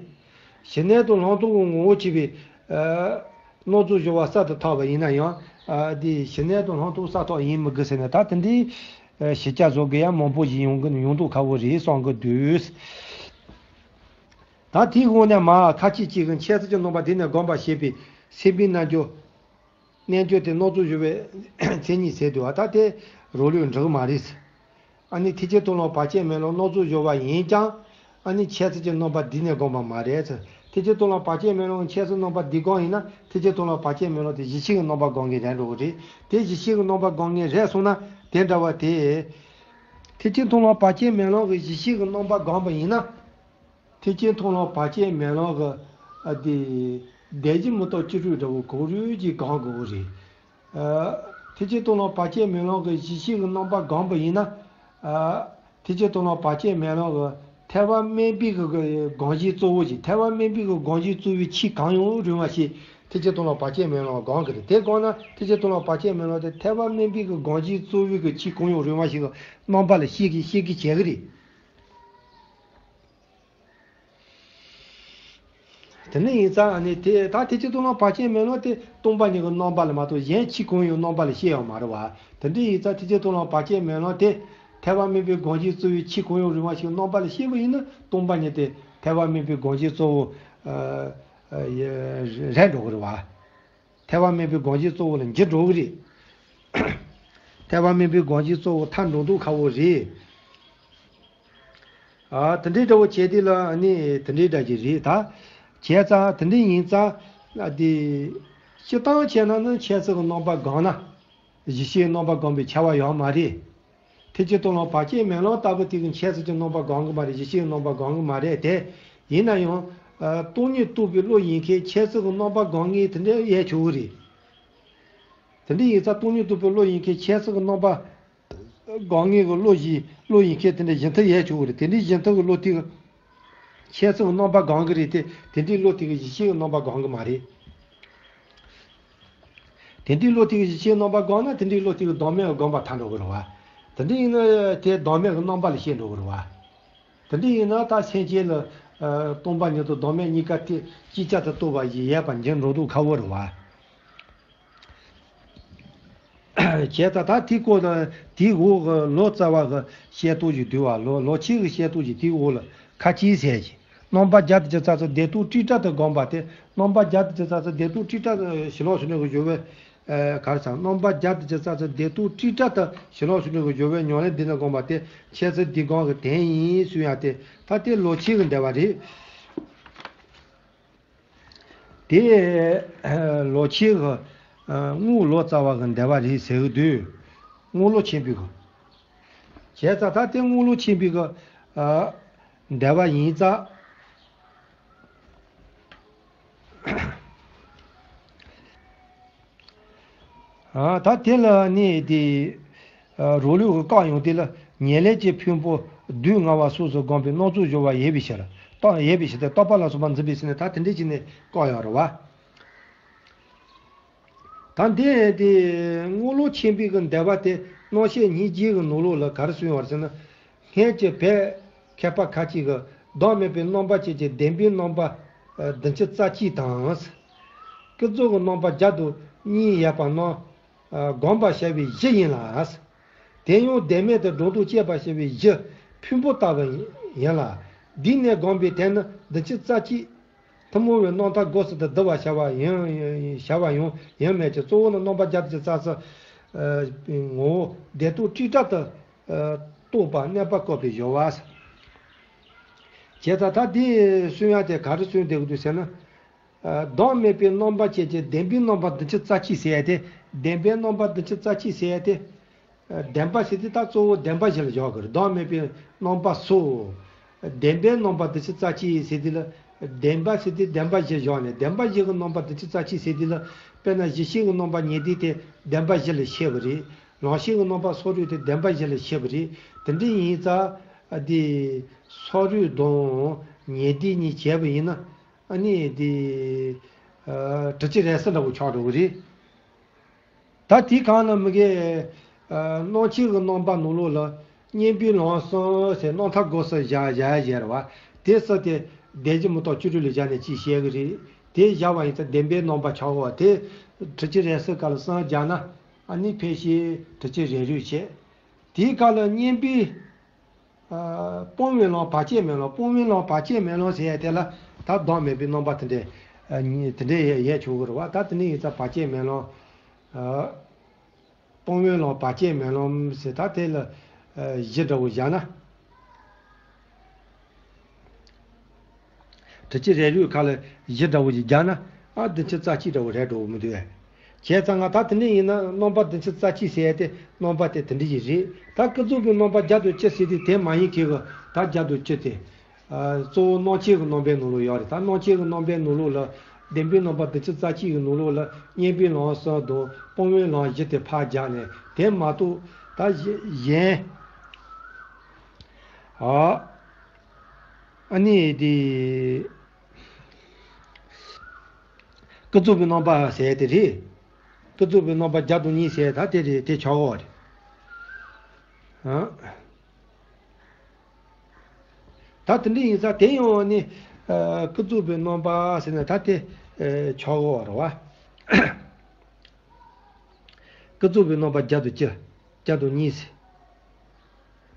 ཞི་གནས་དང་ལྷག་མཐོང་གི་ངོ་བོ་གཅིག་པའི། ཨ། སྣང་ཚུལ་སྦྱོར་བ་གསར་དུ་ཐོབ་པ་ཡིན་ན་ཡང་། ཨ། དེ་ཞི་གནས་དང་ལྷག་མཐོང་གསར་ཐོབ་ཡིན་མི་དགོས་ཟེར་ནས། ད་དེ་འདྲའི་ཞིབ་ཆ་བཟོ་དགོས་ཡ་མང་པོ་ཞིག་ཡོང་གི་ཡོང་མདོག་ཁ་པོ་རེད་བསམ་གི་འདུག་ད་དེའི་འོག་ནས་མར་ཁ་ཅིག་ཅིག་གི་འཆད་རྩོད་ཀྱི་རྣམ་པ་འདི་ནས་བསྒོམ་པར་བྱེད་པའི་སེམས་པའི་རྣལ་འབྱོར། རྣལ་འབྱོར་དེ་སྣང་ཚུལ་སྦྱོར་བའི་མཚན་ཉིད་ཟེར་འདུག་པ། ད་དེ་རང་ལུགས་འགྲིག་མ་རེད། ཨ་ནི་ཐེག་ཆེན་མཐོང་ལམ་བར་ཆད་མེད་ལམ་སྣང་ཚུལ་སྦྱོར་བ་ཡིན་ཀྱང་། ཨ་ནི་འཆད་རྩོད་ཀྱི་རྣམ་པ་འདི་ནས་བསྒོམ་པ་མ་རེད། ཐེག་ཆེན་མཐོང་ལམ་བར་ཆད་མེད་ལམ་གྱི་འཆད་རྩོད་རྣམ་པ་འདི་བསྒོམ་ཡིན་ན། ཐེག་ཆེན་མཐོང་ལམ་བར་ཆད་མེད་ལམ་དེ་གཞི་ཤེས་ཀྱི་རྣམ་པ་སྒོམ་མཁན་རེད་འགྲོ་གི་རེད། དེ་གཞི་ཤེས་ཀྱི་རྣམ་པ་སྒོམ་མཁན་རེད་སོང་ན། དེ་འདྲ་བ་དེ། ཐེག་ཆེན་མཐོང་ལམ་བར་ཆད་མེད་ལམ་གྱི་གཞི་ཤེས་ཀྱི་རྣམ་པ་སྒོམ་པ་ཡིན་ན། ཐེག་ཆེན་མཐོང་ལམ་བར་ཆད་མེད་ལམ་གྱི། ཨ། དེ། བདེན་བཞི་མི་རྟག་སྤྱི་རོད་འདྲ་བོ་གང་རུང་ཅིག་སྒོམ་དགོས་ཀྱི་རེད། ཨ། ཐེག་ཆེན་མཐོང་ལམ་བར་ཆད་མེད་ལམ་གྱི་གཞི་ཤེས་ཀྱི་རྣམ་པ་སྒོམ་པ་ཡིན་ན། ཨ། ཐེག་ཆེན་མཐོང་ལམ་བར་ཆད་མེད་ལམ་གྱི་ཐེག་པ་དམན་པའི་གི་གི་སྒོམ་གཞི་གཙོ་བོ་ཅིག་ཐེག་པ་དམན་པའི་གི་སྒོམ་གཞི་གཙོ་བོའི་ཆོས་གང་ཡང་རུང་བ་ཞིག་ཐེག་ཆེན་མཐོང་ལམ་བར་ཆད་མེད་ལམ་སྒོམ་གྱི་རེད། དེ་སྒོམ་ན་ཐེག་ཆེན་མཐོང་ལམ་བར་ཆད་མེད་ལམ་དེ་ཐེག་པ་དམན་པའི་གི་སྒོམ་གཞི་གཙོ་བོའི་གི་ཆོས་གང་ཡང་རུང་བ་ཞིག་གི་རྣམ་པ་ལ་ཤེས་ཀྱི་ཤེས་ཀྱི་བྱེད་ཀྱི་རེད། དེ་འདྲ་ཡིན་ཙང་ཨ་ནི་དེ་ད་ཐེག་ཆེན་མཐོང་ལམ་བར་ཆད་མེད་ལམ་དེ་སྟོང་པ་ཉིད་ཀྱི་རྣམ་པ་ལ་མ་གཏོགས་གཞན་ཆོས་གང་ཡང་རྣམ་པ་ལ་ཤེས་ཡོད་མ་རེད་པ། དེ་འདྲ་ཡིན་ཙང་ཐེག་ཆེན་མཐོང་ལམ་བར་ཆད་མེད་ལམ་དེ་ཐེག་པ་དམན་པའི་སྒོམ་གཞི་གཙོ་བོའི་ཆོས་གང་ཡང་རུང་བ་ཞིག་རྣམ་པ་ལ་ཤེས་པ་ཡིན་ན། སྟོང་པ་ཉིད་དེ་ཐེག་པ་དམན་པའི་སྒོམ་གཞི་གཙོ་བོ། ཨ། ཨ། རེད་འགྲོ་གི་རེད་པ། ཐེག་པ་དམན་པའི་སྒོམ་གཞི་གཙོ་བོ་ལ་འགྱུར་འགྲོ་གི་རེད། ཐེག་པ་དམན་པའི་སྒོམ་གཞི་གཙོ་བོ་ཐལ་འགྲོ་མདོག་ཁ་པོ་རེད། ཨ། དེ་འདྲའི་འདྲ་བོ་བྱས་དུས་ལ་ནི་དེ་འདྲའི་འདྲ་ཅིག་རེད་ད། བྱས་ཙང་དེ་འདྲ་ཡིན་ཙང་། ཨ། དེ། སྤྱིར་བཏང་བྱས་ན་ནི་འཆད་རྩོད་ཀྱི་རྣམ་པ་སྒོམ་ན། གཞི་ཤེས་རྣམ་པ་སྒོམ་པའི་ཁྱད་པར་ཡོད་མ་རེད། ཐེག་ཆེན་མཐོང་ལམ་བར་ཆད་མེད་ལམ་ལྟ་བུ་དེ་གི་འཆད་རྩོད་ཀྱི་རྣམ་པ་སྒོམ་གི་མ་རེད། གཞི་ཤེས་རྣམ་པ་སྒོམ་གི་མ་རེད་དེ། ཡིན་ན་ཡང་། ཨ། སྟོང་ཉིད་རྟོགས་པའི་བློ་ཡིན་མཁན་འཆད་རྩོད་ཀྱི་རྣམ་པ་སྒོམ་མཁན་དེ་འདྲ་ཡོད་ཆོག་གི་རེད། དེ་འདྲ་ཡིན་ཙང་སྟོང་ཉིད་རྟོགས་པའི་བློ་ཡིན་མཁན་འཆད་རྩོད་ཀྱི་རྣམ་པ་སྒོམ་མཁན་གྱི་བློ་ཞིག་བློ་ཡིན་མཁན་དེ་འདྲ་གཞན་དག་ཡོད་ཆོག་གི་རེད། དེ་འདྲའི་གཞན་དག་གི་བློ་དེ་གི་ འཆད་ཚུལ་གྱི་རྣམ་པ་སྒོམ་གྱི་རེད་དེ། དེ་འདྲའི་བློ་དེ་གིས་གཞི་ཤེས་ཀྱི་རྣམ་པ་སྒོམ་གྱི་མ་རེད། དེ་འདྲའི་བློ་དེ་གིས་གཞི་ཤེས་རྣམ་པ་སྒོམ་ན། དེ་འདྲའི་བློ་དེ་གིས་ལྡོག་མེད་ཀྱི་སྒོམ་པ་ཐལ་འགྲོ་གི་རེད་བ། དེ་འདྲ་ཡིན་ན་དེ་ལྡོག་མེད་ཀྱི་རྣམ་པ་ལ་བཤད་འགྲོ་གི་རེད་བ། དེ་འདྲ་ཡིན་ན་ད་སེམས་ཅན་ལ་ཨ་སྟོང་པ་ཉིད་དུ་ལྡོག་མེད་གཉིས་ཀ་དེ་ཅིག་ཅར་དུ་རྟོགས་པ་ཞིག་ཡོད་པ་འགྱུར་འགྲོ་མདོག་ཁ་པོ་རེད་བ། བྱས་ཙང་ད་དེའི་སྐོར་དང་དེའི་འོག་གི་ལོ་ཙཱ་བ་གི་བཤད་སྟངས་ཅིག་འདུག་བ། ལོ་ལོ་ཆེན་གྱི་བཤད་སྟངས་ཅིག་དེའི་འོག་ལ་ཁ་ཅིག་ཟེར་གྱི། རྣམ་པ་བརྒྱད་དང་བཅུ་རྩ་ཚོ་བདེན་སྟོང་ཊཱིཀ་ཊ་དུ་སྒོམ་པ་སྟེ། རྣམ་པ་བརྒྱད་དང་བཅུ་རྩ་ཚོ་བདེན་སྟོང་ཊཱིཀ་ཊ་དུ་ཞི་ལྷག་ཕྱིན་དྲུག་གི་སྦྱོར་བས། ཨ་ག་རེ་ཟེར། རྣམ་པ་བརྒྱད་དང་བཅུ་རྩ་ཚོ་བདེན་སྟོང་ཊཱིཀ་ཊ་དུ་ཞི་ལྷག་ཕྱིན་དྲུག་གི་སྦྱོར་བས་ཉམས་ལེན་འདི་ནི་སྒོམ་པ་སྟེ། འཆད་ཚུལ་འདི་སྒོམ་གྱི་དོན་ཡིན་གསུང་ཡ་སྟེ། ད་དེ་ལོ་ཆེན་གྱི་འགྲེལ་པ་རེད། དེ་ལོ་ཆེན་གྱི་ཨ་རྔོག་ལོ་ཙཱ་བ་གི་འགྲེལ་པ་རེད་ཟེར་གྱི་འདུག། རྔོག་ལོ་ཆེན་པོའི་གི། བྱས་ཙང་ད་དེ་རྔོག་ལོ་ཆེན་པོའི་གི་ཨ་འགྲེལ་པ་ཡིན་ཙང་། ཨ་ད་དེ་ལ་ནི་དེ་ཨ་རོ་ལུག་གི་བཀག་ཡོང་དེ་ལ་ཉེར་ལེན་གྱི་ཕུང་པོ་བདུད་ལྔ་པ་སོགས་སུ་སྒོམ་པའི་སྣང་ཚུལ་སྦྱོར་བ་ཡོད་པའི་ཕྱིར། རྟོག་ཡོད་པའི་ཕྱིར་ཏེ། རྟོག་པ་ལ་སོགས་པ་འཛིན་པའི་ཕྱིར་ནི། ད་དེ་འདྲ་བྱས་ནས་བཀག་ཡོད་རེད་བ། ད་འདི་དེ་རྔོག་ལོ་ཆེན་པོའི་གི་འགྲེལ་པ་དེ་རྣམ་བཤད་ཉེར་བརྒྱད་གི་ནང་ལོགས་ལ་ག་རེ་གསུངས་ཡོད་རེད་ཟེར་ན། སྔོན་གྱི་བོད་མཁས་པ་ཁ་ཅིག་གིས་བདག་མེད་པའི་རྣམ་པ་ཅན་གྱི་བདེན་པའི་རྣམ་པ་ཨ་བདུན་ཅུ་རྩ་གཅིག་དང་། ཀུན་རྫོབ་ཀྱི་རྣམ་པ་བརྒྱ་དང་གཉིས་ཡོད་པ་རྣམས་ཨ་སྒོམ་པར་བྱ་བའི་གཞི་ཡིན་ལ། དེ་ཡང་བདེན་མེད་དུ་སྒྲོ་འདོགས་གཅོད་པར་བྱ་བའི་གཞི་ཕུང་པོ་ལྟ་བུ་ཡིན་ལ། འདི་ནས་སྒོམ་པའི་དོན་ནི་བདུན་ཅུ་རྩ་གཅིག་ཐུན་མོང་བའི་རྣམ་ཐར་དགོས་གསུམ་དུ་བསྡུ་བར་བྱ་བ་ཡང་བྱ་བ་ཡང་ཡང་མེད་ཀྱི། གཙོ་བོ་ནི་རྣམ་པ་བརྒྱད་དང་བཅུ་རྩ་ཚོ་ཨ་ངོ་བོ་བདེན་སྟོང་ཊཱིཀ་ཊ་དུ་ཨ་རྟོགས་པ་གནས་པ་བཀག་པའི་སྦྱོར་བ། བྱས་ཙང་ད་འདི་གསུང་ཡ་དེ་ག་རེ་གསུང་བསྡད་ཀྱི་འདུག་ཟེར་ན། ཨ་བདག་མེད་པའི་རྣམ་པ་ཅན་གྱི་བདེན་པའི་རྣམ་པ་བདུན་ཅུ་རྩ་གཅིག་ཟེར་ཡ་དེ། བདེན་པའི་རྣམ་པ་བདུན་ཅུ་རྩ་གཅིག་ཟེར་ཡ་དེ། ཨ་བདེན་པ་ཟེར་དུས་ད་གཙོ་བོ་བདེན་པ་བཞི་ལ་བཞག་གི་རེད། བདག་མེད་པའི་རྣམ་པ་སོགས། བདེན་པའི་རྣམ་པ་བདུན་ཅུ་རྩ་གཅིག་ཟེར་དུས་ལ། བདེན་པ་ཟེར་དུས་བདེན་པ་བཞི་བཞག་ནས། བདེན་པ་བཞི་གི་རྣམ་པ་བདུན་ཅུ་རྩ་གཅིག་ཟེར་དུས་ལ། དཔེར་ན་གཞི་ཤེས་ཀྱི་རྣམ་པ་ཉེར་བདུན་དེ་བདེན་པ་བཞི་ལ་ཤེས་པ་རེད། ལམ་ཤེས་ཀྱི་རྣམ་པ་སོ་རུས་དེ་བདེན་པ་བཞི་ལ་ཤེས་པ་རེད། དེ་འདྲ་ཡིན་ཙང་ཨ་དེ་སོ་རུས་དང་ཉེར་བདུན་གཉིས་བྱས་པ་ཡིན་ན། ཨ་ནི་དེ་ཨ་དྲུག་ཅུ་རེ་གསུམ་འདྲ་བོ་ཆགས་འགྲོ་གི་རེད། ད་དེའི་སྒང་ལ་མི་དགེ་ཨ་རྣམ་འབྱེད་ཀྱི་རྣམ་པ་ནང་ལོགས་ལ་མཉམ་པའི་ལམ་གསུམ་ཟེར་རྣམ་ཐར་སྒོ་གསུམ་བཞག་བཞག་བཞག་རེད་བ། དེ་གསུམ་དེ་བདེན་བཞི་མི་རྟག་བཅུ་དྲུག་ལ་བཞག་ནས་གཅིག་བཤད་གི་རེད། དེ་བཞག་པ་ཡིན་ཙང་བདེན་པའི་རྣམ་པ་ཆགས་འོ། དེ་དྲུག་ཅུ་རེ་གསུམ་སྒང་ལ་གསུམ་བརྒྱབ་ན་ཨ་ནི་ཕལ་ཆེར་དྲུག་ཅུ་རེ་དྲུག་བྱས། དེའི་སྒང་ལ་མཉམ་པའི་ཨ་སྤོང་བའི་ལམ་བར་ཆད་མེད་ལམ། སྤོང་བའི་ལམ་བར་ཆད་མེད་ལམ་ཟེར་ཡ་དེ་ལ་ད་བདག་མེད་པའི་རྣམ་པ་དེ་འདྲས་ཨ་ནི་དེ་འདྲས་ཡོད་ཆོག་གི་རེད་བ། ད་དེ་འདྲ་ཡིན་ཙང་བར་ཆད་མེད་ལམ། ཨ་སྤོང་བའི་ལམ་བར་ཆད་མེད་ལམ་ཟེར། ད་དེ་ལ་ཨ་བཞི་འདྲ་བོ་བཞག་ན། དྲུག་ཅུ་རེ་དྲུག་སྒང་ལ་བཞི་འདྲ་བོ་ཞིག་བརྒྱབ་ན། ཨ་བདུན་ཅུ་རྩ་གཅིག་འདྲ་བོ་རེད་འགྲོ་གི་མི་འདུག་བས། བྱས་ཙང་ང་ད་དེ་འདྲ་ཡིན་ན་རྣམ་པ་བདུན་ཅུ་རྩ་གཅིག་ཟེར་ཡ་དེ་རྣམ་པ་དེ་དེ་འདྲ་ཞིག་རེད། ད་ཀུན་རྫོབ་པའི་རྣམ་པ་བརྒྱ་དང་བཅུ་ཟེར་དུས་དེ་མ་ཡིན་མཁན་གྱི་ད་བརྒྱ་དང་བཅུ་དེ། ཨ་གཙོ་བོ་རྣམ་འབྱེད་ཀྱི་རྣམ་པའི་ནང་ལོགས་ཡོད་རེད། ད་རྣམ་འབྱེད་ཀྱི་རྣམ་པའི་ནང་ལོགས་ལ་བདེན་པའི་རྣམ་པ་བདུན་ཅུ་རྩ་གཅིག་གི་ནང་ལོགས་ལ་མཉམ་པའི་ལམ་གསུམ་དང་སྤོང་བའི་ལམ་བཞི་དེ་ཕར་བརྒྱབ་ནས། དེ་མ་གཏོགས་ད་གཞན། ཨ་ཨ་ནི་དེ། ཀུན་རྫོབ་པའི་རྣམ་པ་ཟེར་དེ་རེད། ཀུན་རྫོབ་པའི་རྣམ་པ་བརྒྱ་དང་གཉིས་ཟེར་ད་དེ་རེད། དེ་ཆགས་འོ་རེད། ཨ་ད་དེ་འདྲ་ཡིན་ཙང་དེ་ཡང་ནི་ཨ་ཀུན་རྫོབ་པའི་རྣམ་པ་ཟེར་ན་ད་དེ་ཨ་ཆགས་འོ་རེད་བ། ཀུན་རྫོབ་པའི་རྣམ་པ་བརྒྱ་དང་བཅུ། བརྒྱ་དང་གཉིས་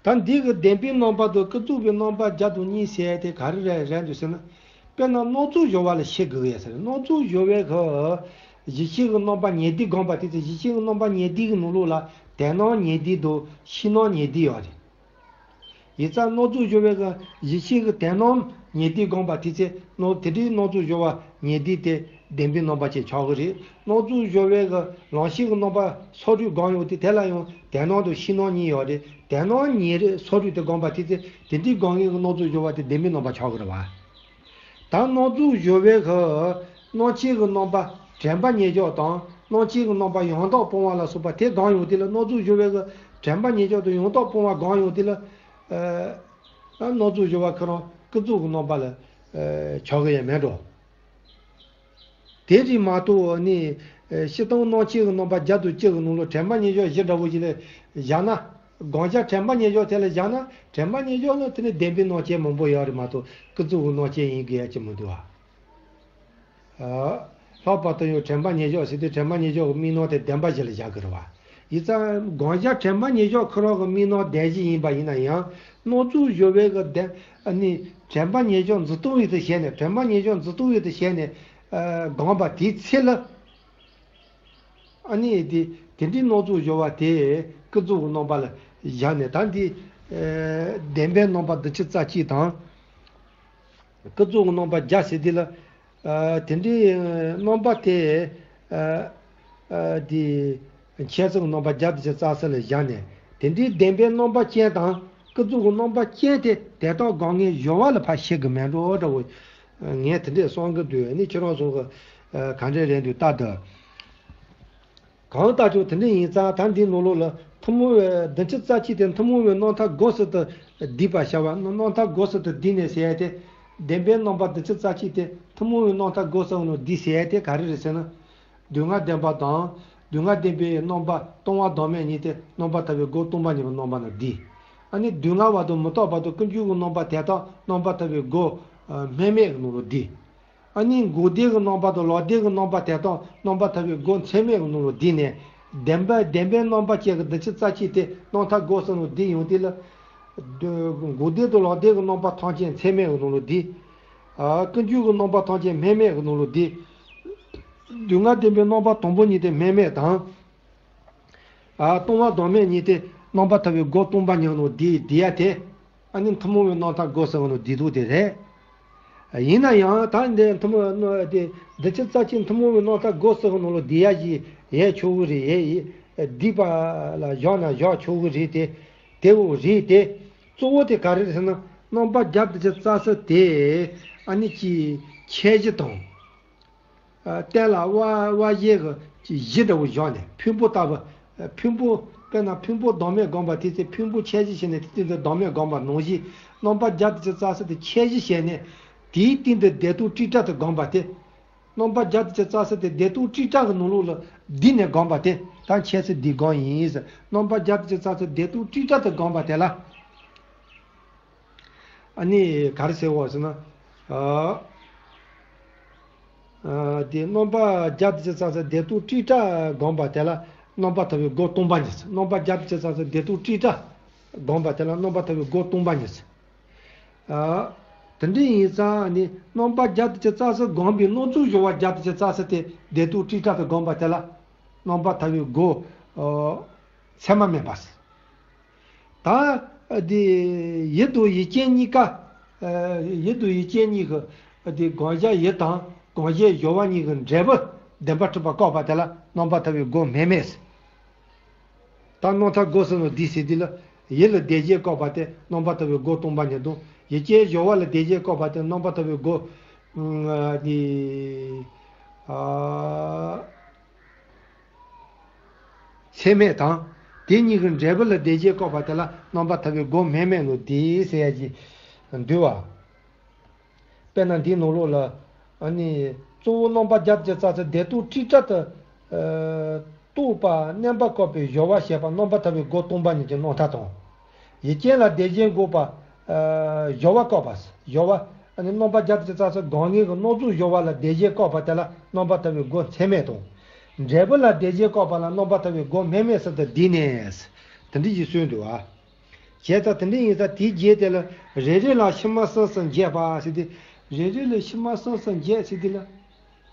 ཟེར། ད་འདི་གི་བདེན་པའི་རྣམ་པ་དང་ཀུན་རྫོབ་པའི་རྣམ་པ་བརྒྱ་དང་གཉིས་ཟེར་དེ་ག་རེ་རེད་རེད་འདུག་ཟེར་ན། དཔེར་ན་སྣང་ཚུལ་སྦྱོར་བ་ལ་ཤེས་དགོས་ཡ་ཟེར། སྣང་ཚུལ་སྦྱོར་བའི་གི་གཞི་ཤེས་ཀྱི་རྣམ་པ་ཉེར་བདུན་སྒོམ་པ་དེ་ཚེ། གཞི་ཤེས་ཀྱི་རྣམ་པ་ཉེར་བདུན་གྱི་ནང་ལོགས་ལ་དོན་སྣང་ཉེར་བདུན་དང་ཕྱི་སྣང་ཉེར་བདུན་ཡོད་རེད། ཡིན་ཙང་སྣང་ཚུལ་སྦྱོར་བའི་གི་གཞི་ཤེས་ཀྱི་དོན་སྣང་ཉེར་བདུན་སྒོམ་པ་དེ་ཚེ་སྣང་དེ་འདྲའི་སྣང་ཚུལ་སྦྱོར་བ་ཉེར་བདུན་དེ་བདེན་པའི་རྣམ་པ་ཅན་ཆགས་ཀྱི་རེད། སྣང་ཚུལ་སྦྱོར་བའི་གི་ལམ་ཤེས་ཀྱི་རྣམ་པ་སོ་རུས་སྒོམ་ཡོང་དུས་དེ་ལ་ཡང་དོན་སྣང་དང་ཕྱི་སྣང་གཉིས་ཡོད་རེད། དོན་སྣང་ཉེར་སོ་རུས་དེ་སྒོམ་པ་དེ་ཚེ་དེ་འདྲའི་སྒོམ་མཁན་གྱི་སྣང་ཚུལ་སྦྱོར་བ་དེ་བདེན་པའི་རྣམ་པ་ཆགས་ཀྱི་རེད་བ། ད་སྣང་ཚུལ་སྦྱོར་བའི་གི་རྣམ་འབྱེད་ཀྱི་རྣམ་པ་དྲན་པ་ཉེར་འཇོག་དང་རྣམ་འབྱེད་ཀྱི་རྣམ་པ་ཡང་དག་སྤོང་བ་ལ་སོགས་པ་དེ་སྒོམ་ཡོང་དུས་ལ། སྣང་ཚུལ་སྦྱོར་བའི་གི་དྲན་པ་ཉེར་འཇོག་དང་ཡང་དག་སྤོང་བ་སྒོམ་ཡོང་དུས་ལ། ཨ་སྣང་ཚུལ་སྦྱོར་བ་ཁོ་རང་ ཀུན་རྫོབ་ཀྱི་རྣམ་པ་ལ་ཆགས་ཀྱི་ཡང་མེད་འགྲོ། དེ་རིགས་མ་གཏོགས་ནི། ཨེ། སྤྱིར་བཏང་སྣང་མཆེད་ཀྱི་རྣམ་པ་བརྒྱ་དང་གཅིག་གི་ནང་ལ་དྲན་པ་ཉེར་བཞག་བཞི་འདྲ་བོ་ཞིག་ལ་བཞག་ན། དགོངས་འཆར་དྲན་པ་ཉེར་བཞག་དེ་ལ་བཞག་ན། དྲན་པ་ཉེར་བཞག་ལ་དེ་ནི་བདེན་པའི་སྣང་མཆེད་མང་པོ་ཡོད་རེད་མ་གཏོགས། ཀུན་རྫོབ་ཀྱི་སྣང་མཆེད་ཡིན་དགོས་ཡ་ཅིག་མི་འདུག་ཨ། ཨ། ལྷག་པར་དུ་ཡང་དྲན་པ་ཉེར་བཞག་ཟེར་དུས། དྲན་པ་ཉེར་བཞག་གི་དམིགས་སྣང་དེ་བདེན་པ་བཞི་ལ་བཞག་གི་རེད་བ། ཡིན་ཙང་དགོངས་འཆར་དྲན་པ་ཉེར་བཞག་ཁོ་རང་གི་དམིགས་སྣང་བདེན་བཞི་ཡིན་པ་ཡིན་ན་ཡང་། སྣང་ཚུལ་སྦྱོར་བའི་གི་བདེན། ཨ་ནི་དྲན་པ་ཉེར་བཞག་འཛིན་སྟངས་ཡུལ་དུ་བྱས་ནས། དྲན་པ་ཉེར་བཞག་འཛིན་སྟངས་ཡུལ་དུ་བྱས་ནས། ཨ། དགོངས་པ་དེའི་ཚེ་ལ། ཨ་ནི་དེ་དེ་འདྲའི་སྣང་ཚུལ་སྦྱོར་བ་དེ་ཀུན་རྫོབ་ཀྱི་རྣམ་པ་ལ་བཞག་ནས། ད་འདི། ཨ། བདེན་པའི་རྣམ་པ་བདུན་ཅུ་རྩ་གཅིག་དང་། ཀུན་རྫོབ་ཀྱི་རྣམ་པ་བརྒྱ་ཟེར་དུས་ལ། ཨ། དེ་འདྲའི་རྣམ་པ་དེ། ཨ། ཨ། དེ་འཆད་རྩོད་ཀྱི་རྣམ་པ་བརྒྱ་དང་བཅུ་རྩ་གསུམ་ལ་བཞག་ནས། དེ་འདྲའི་བདེན་པའི་རྣམ་པ་ཅན་དང་ཀུན་རྫོབ་ཀྱི་རྣམ་པ་ཅན་དེ་དེ་དག་དགོངས་ངེས་སྦྱོར་བ་ལ་ཕར་བཤད་གི་མེད་འགྲོ་འདྲ་བོ། ངས་དེ་འདྲས་གསུང་གི་འདུག་ནི་ཁྱེད་རང་ཚོ་གི། ཨ། ག་འདྲས་རེད་འདུག་ལྟ་དུས། གང་ལྟར་ཀྱང་དེ་འདྲ་ཡིན་ཙང་། ད་འདིའི་ནང་ལོགས་ལ་ཐུན་མོང་བའི། བདུན་ཅུ་རྩ་གཅིག་དེ་ཐུན་མོང་བའི་རྣམ་ཐར་སྒོ་གསུམ་དུ་བསྡུས་པར་བྱ་བ། རྣམ་ཐར་སྒོ་གསུམ་དུ་བསྡུས་ནས་ཟེར་ཡ་དེ། བདེན་པའི་རྣམ་པ་བདུན་ཅུ་རྩ་གཅིག་དེ་ཐུན་མོང་བའི་རྣམ་ཐར་སྒོ་གསུམ་ནང་བསྡུས་ཟེར་ཡ་དེ་ག་རེ་རེད་ཟེར་ན། སྡུག་བསྔལ་བདེན་པ་དང་། སྡུག་བསྔལ་བདེན་པའི་རྣམ་པ་སྟོང་པ་བདག་མེད་གཉིས་དེ་རྣམ་པར་ཐར་པའི་སྒོ་སྟོང་པ་ཉིད་ཀྱི་རྣམ་པ་ནང་བསྡུས། ཨ་ནི་སྡུག་བསྔལ་བ་དང་མི་རྟག་པ་དང་ཀུན་འབྱུང་གི་རྣམ་པ་དེ་དག་རྣམ་པར་ཐར་པའི་སྒོ། ཨ། སྨོན་མེད་ཀྱི་ནང་ལ་བསྡུས། ཨ་ནི་འགོག་བདེན་གྱི་རྣམ་པ་དང་ལོག་ལྟའི་གི་རྣམ་པ་དེ་དག་རྣམ་པར་ཐར་པའི་སྒོ་མཚན་མེད་ཀྱི་ནང་ལ་བསྡུས་ནས། བདེན་པ། བདེན་པའི་རྣམ་པ་ཅན་གྱི་བདུན་ཅུ་རྩ་གཅིག་དེ་རྣམ་ཐར་སྒོ་གསུམ་ནང་བསྡུས་ཡོང་དུས་ལ། འགོག་བདེན་དང་ལོག་ལྟའི་གི་རྣམ་པ་ཐམས་ཅད་མཚན་མེད་ཀྱི་ནང་ལ་བསྡུས། ཨ། ཀུན་འབྱུང་གི་རྣམ་པ་ཐམས་ཅད་སྨོན་མེད་ཀྱི་ནང་ལ་བསྡུས། སྡུག་བསྔལ་བདེན་པའི་རྣམ་པ་དང་པོ་གཉིས་དེ་སྨོན་མེད་དང་། ཨ། སྟོང་པ་བདག་མེད་གཉིས་དེ་རྣམ་པར་ཐར་པའི་སྒོ་སྟོང་པ་ཉིད་ནང་བསྡུས་བསྡུས་ཡ་དེ། ཨ་ནི་ཐུན་མོང་བའི་རྣམ་ཐར་སྒོ་གསུམ་ནང་བསྡུས་འདུག་དེ་རེད། ཡིན་ན་ཡང་ད་འདི་ཐུན་མོང་དེ་བདུན་ཅུ་རྩ་གཅིག་ཐུན་མོང་བའི་རྣམ་ཐར་སྒོ་གསུམ་ནང་ལ་བསྡུས་ཡ་ཞིག་ཡས་ཆོག་གི་རེད། ཡས་ཡས་བསྡུས་པ་ལ་བཞག་ན་བཞག་ཆོག་གི་རེད་དེ། དེ་འོ་རེད་དེ། གཙོ་བོ་དེ་ག་རེ་རེད་ཟེར་ན། རྣམ་པ་བརྒྱ་དང་བཅུ་རྩ་གསུམ་དེ། ཨ་ནི་ཅིག་ཁྱད་གཞི་དང་། ཨ། གཏན་ལ་དབབ་དབབ་བྱེད་ཀྱི་གཞི་འདྲ་བོ་བཞག་ནས། ཕུང་པོ་ལྟ་བུ། ཨ། ཕུང་པོ། དཔེར་ན་ཕུང་པོ་བདག་མེད་སྒོམ་པ་དེ་ཚེ་ཕུང་པོ་ཁྱད་གཞི་བྱས་ནས་དེ་སྟེང་དུ་བདག་མེད་སྒོམ་པ་ནང་བཞིན། རྣམ་པ་བརྒྱ་དང་བཅུ་རྩ་གསུམ་དེ་ཁྱད་གཞི་བྱས་ནས། དེའི་སྟེང་དུ་བདེན་སྟོང་དྲུག་སྒྲ་དུ་སྒོམ་པ་དེ། རྣམ་པ་བརྒྱ་དང་བཅུ་རྩ་གསུམ་དེ་བདེན་སྟོང་དྲུག་སྒྲ་གི་ནང་ལོགས་ལ་བསྡུས་ནས་སྒོམ་པ་དེ་ད་འཆད་ཚུལ་འདི་སྒོམ་ཡིན་ཟེར། རྣམ་པ་བརྒྱ་དང་བཅུ་རྩ་གསུམ་བདེན་སྟོང་དྲུག་སྒྲ་དུ་སྒོམ་པ་དེ་ལ། ཨ་ནི་ག་རེ་ཟེར་བ་ཟེར་ན། ཨ། ཨ། དེ་རྣམ་པ་བརྒྱ་དང་བཅུ་རྩ་གསུམ་བདེན་སྟོང་དྲུག་སྒྲ་སྒོམ་པ་དེ་ལ་རྣམ་པར་ཐར་པའི་སྒོ་སྟོང་པ་ཉིད་ཟེར། རྣམ་པ་བརྒྱ་དང་བཅུ་རྩ་གསུམ་བདེན་སྟོང་དྲུག་སྒྲ་སྒོམ་པ་དེ་ལ་རྣམ་པར་ཐར་པའི་སྒོ་སྟོང་པ་ཉིད་ཟེར། ཨ། དེ་འདྲ་ཡིན་ཙང་ནི་རྣམ་པ་བརྒྱ་དང་བཅུ་རྩ་གསུམ་སྒོམ་པའི་སྣང་ཚུལ་སྦྱོར་བ་བརྒྱ་དང་བཅུ་རྩ་གསུམ་དེ་བདེན་སྟོང་དྲུག་སྒྲ་དུ་སྒོམ་པ་དེ་ལ་རྣམ་པར་ཐར་པའི་སྒོ། ཨ། མཚན་མ་མེད་པ་ཟེར། ད་འདི་ཡུལ་དང་ཡུལ་ཅན་གཉིས་ཀ། ཡུལ་དང་ཡུལ་ཅན་གཉིས་ཀྱི་འདི་དགོངས་འཆར་ཡུལ་དང་དགོངས་འཆར་སྦྱོར་བ་གཉིས་ཀྱི་འབྲས་བུ་བདེན་པར་གྲུབ་པ་བཀག་པ་དེ་ལ་རྣམ་པར་ཐར་པའི་སྒོ་སྨོས་མེད་ཟེར། ད་རྣམ་ཐར་སྒོ་གསུམ་ནང་བསྡུས་ཟེར་དུས་ལ། ཡུལ་ལ་དེ་བཞིན་བཀག་པ་དེ་རྣམ་པར་ཐར་པའི་སྒོ་སྟོང་པ་ཉིད་དང་། ཡུལ་ཅན་སྦྱོར་བ་ལ་དེ་བཞིན་བཀག་པ་དེ་རྣམ་པར་ཐར་པའི་སྒོ། ཨ། འདི། ཨ། མཚན་མེད་དང་། དེ་གཉིས་ཀྱི་འབྲས་བུ་ལ་དེ་བཞིན་བཀག་པ་དེ་ལ་རྣམ་པར་ཐར་པའི་སྒོ་སྨོས་མེད་ནོ་དེ་ཟེར་ཡ་ཅིག་འདུལ་བ། དཔེར་ན་འདིའི་ནང་ལོགས་ལ། ཨ་ནི་གཙོ་བོ་རྣམ་པ་བརྒྱ་དང་བཅུ་རྩ་གསུམ་བདེན་སྟོང་དྲུག་སྒྲ་དུ། ཨ། རྟོགས་པ་མནན་པ་བཀག་པའི་སྦྱོར་བ་བཤད་པ་རྣམ་པར་ཐར་པའི་སྒོ་སྟོང་པ་ཉིད་ཀྱི་རྣམ་ཐར་དང་། ཡུལ་ཅན་ལ་དེ་བཞིན་འགོག་པ། ཨ། སྦྱོར་བ་བཀག་པ། སྦྱོར་བ། ཨ་ནི་རྣམ་པ་བརྒྱ་དང་བཅུ་རྩ་གསུམ་དགོངས་ངེས་ཀྱི་སྣང་ཚུལ་སྦྱོར་བ་ལ་དེ་བཞིན་བཀག་པ་དེ་ལ་རྣམ་པར་ཐར་པའི་སྒོ་མཚན་མེད་དང་། འབྲས་བུ་ལ་དེ་བཞིན་བཀག་པ་ལ་རྣམ་པར་ཐར་པའི་སྒོ་སྨོས་མེད་གསུམ་དུ་བསྡུས་ནས། དེ་འདྲ་ཞིག་གསུངས་འདུག་བ། བྱས་ཙང་དེ་འདྲ་ཡིན་ཙང་དེའི་རྗེས་དེ་ལ་རེ་རེ་ལ་ཕྱི་མ་གསུམ་གསུམ་འབྱེད་པ་ཟེར་ཏེ། རེ་རེ་ལ་ཕྱི་མ་གསུམ་གསུམ་འབྱེད་ཟེར་དེ་ལ།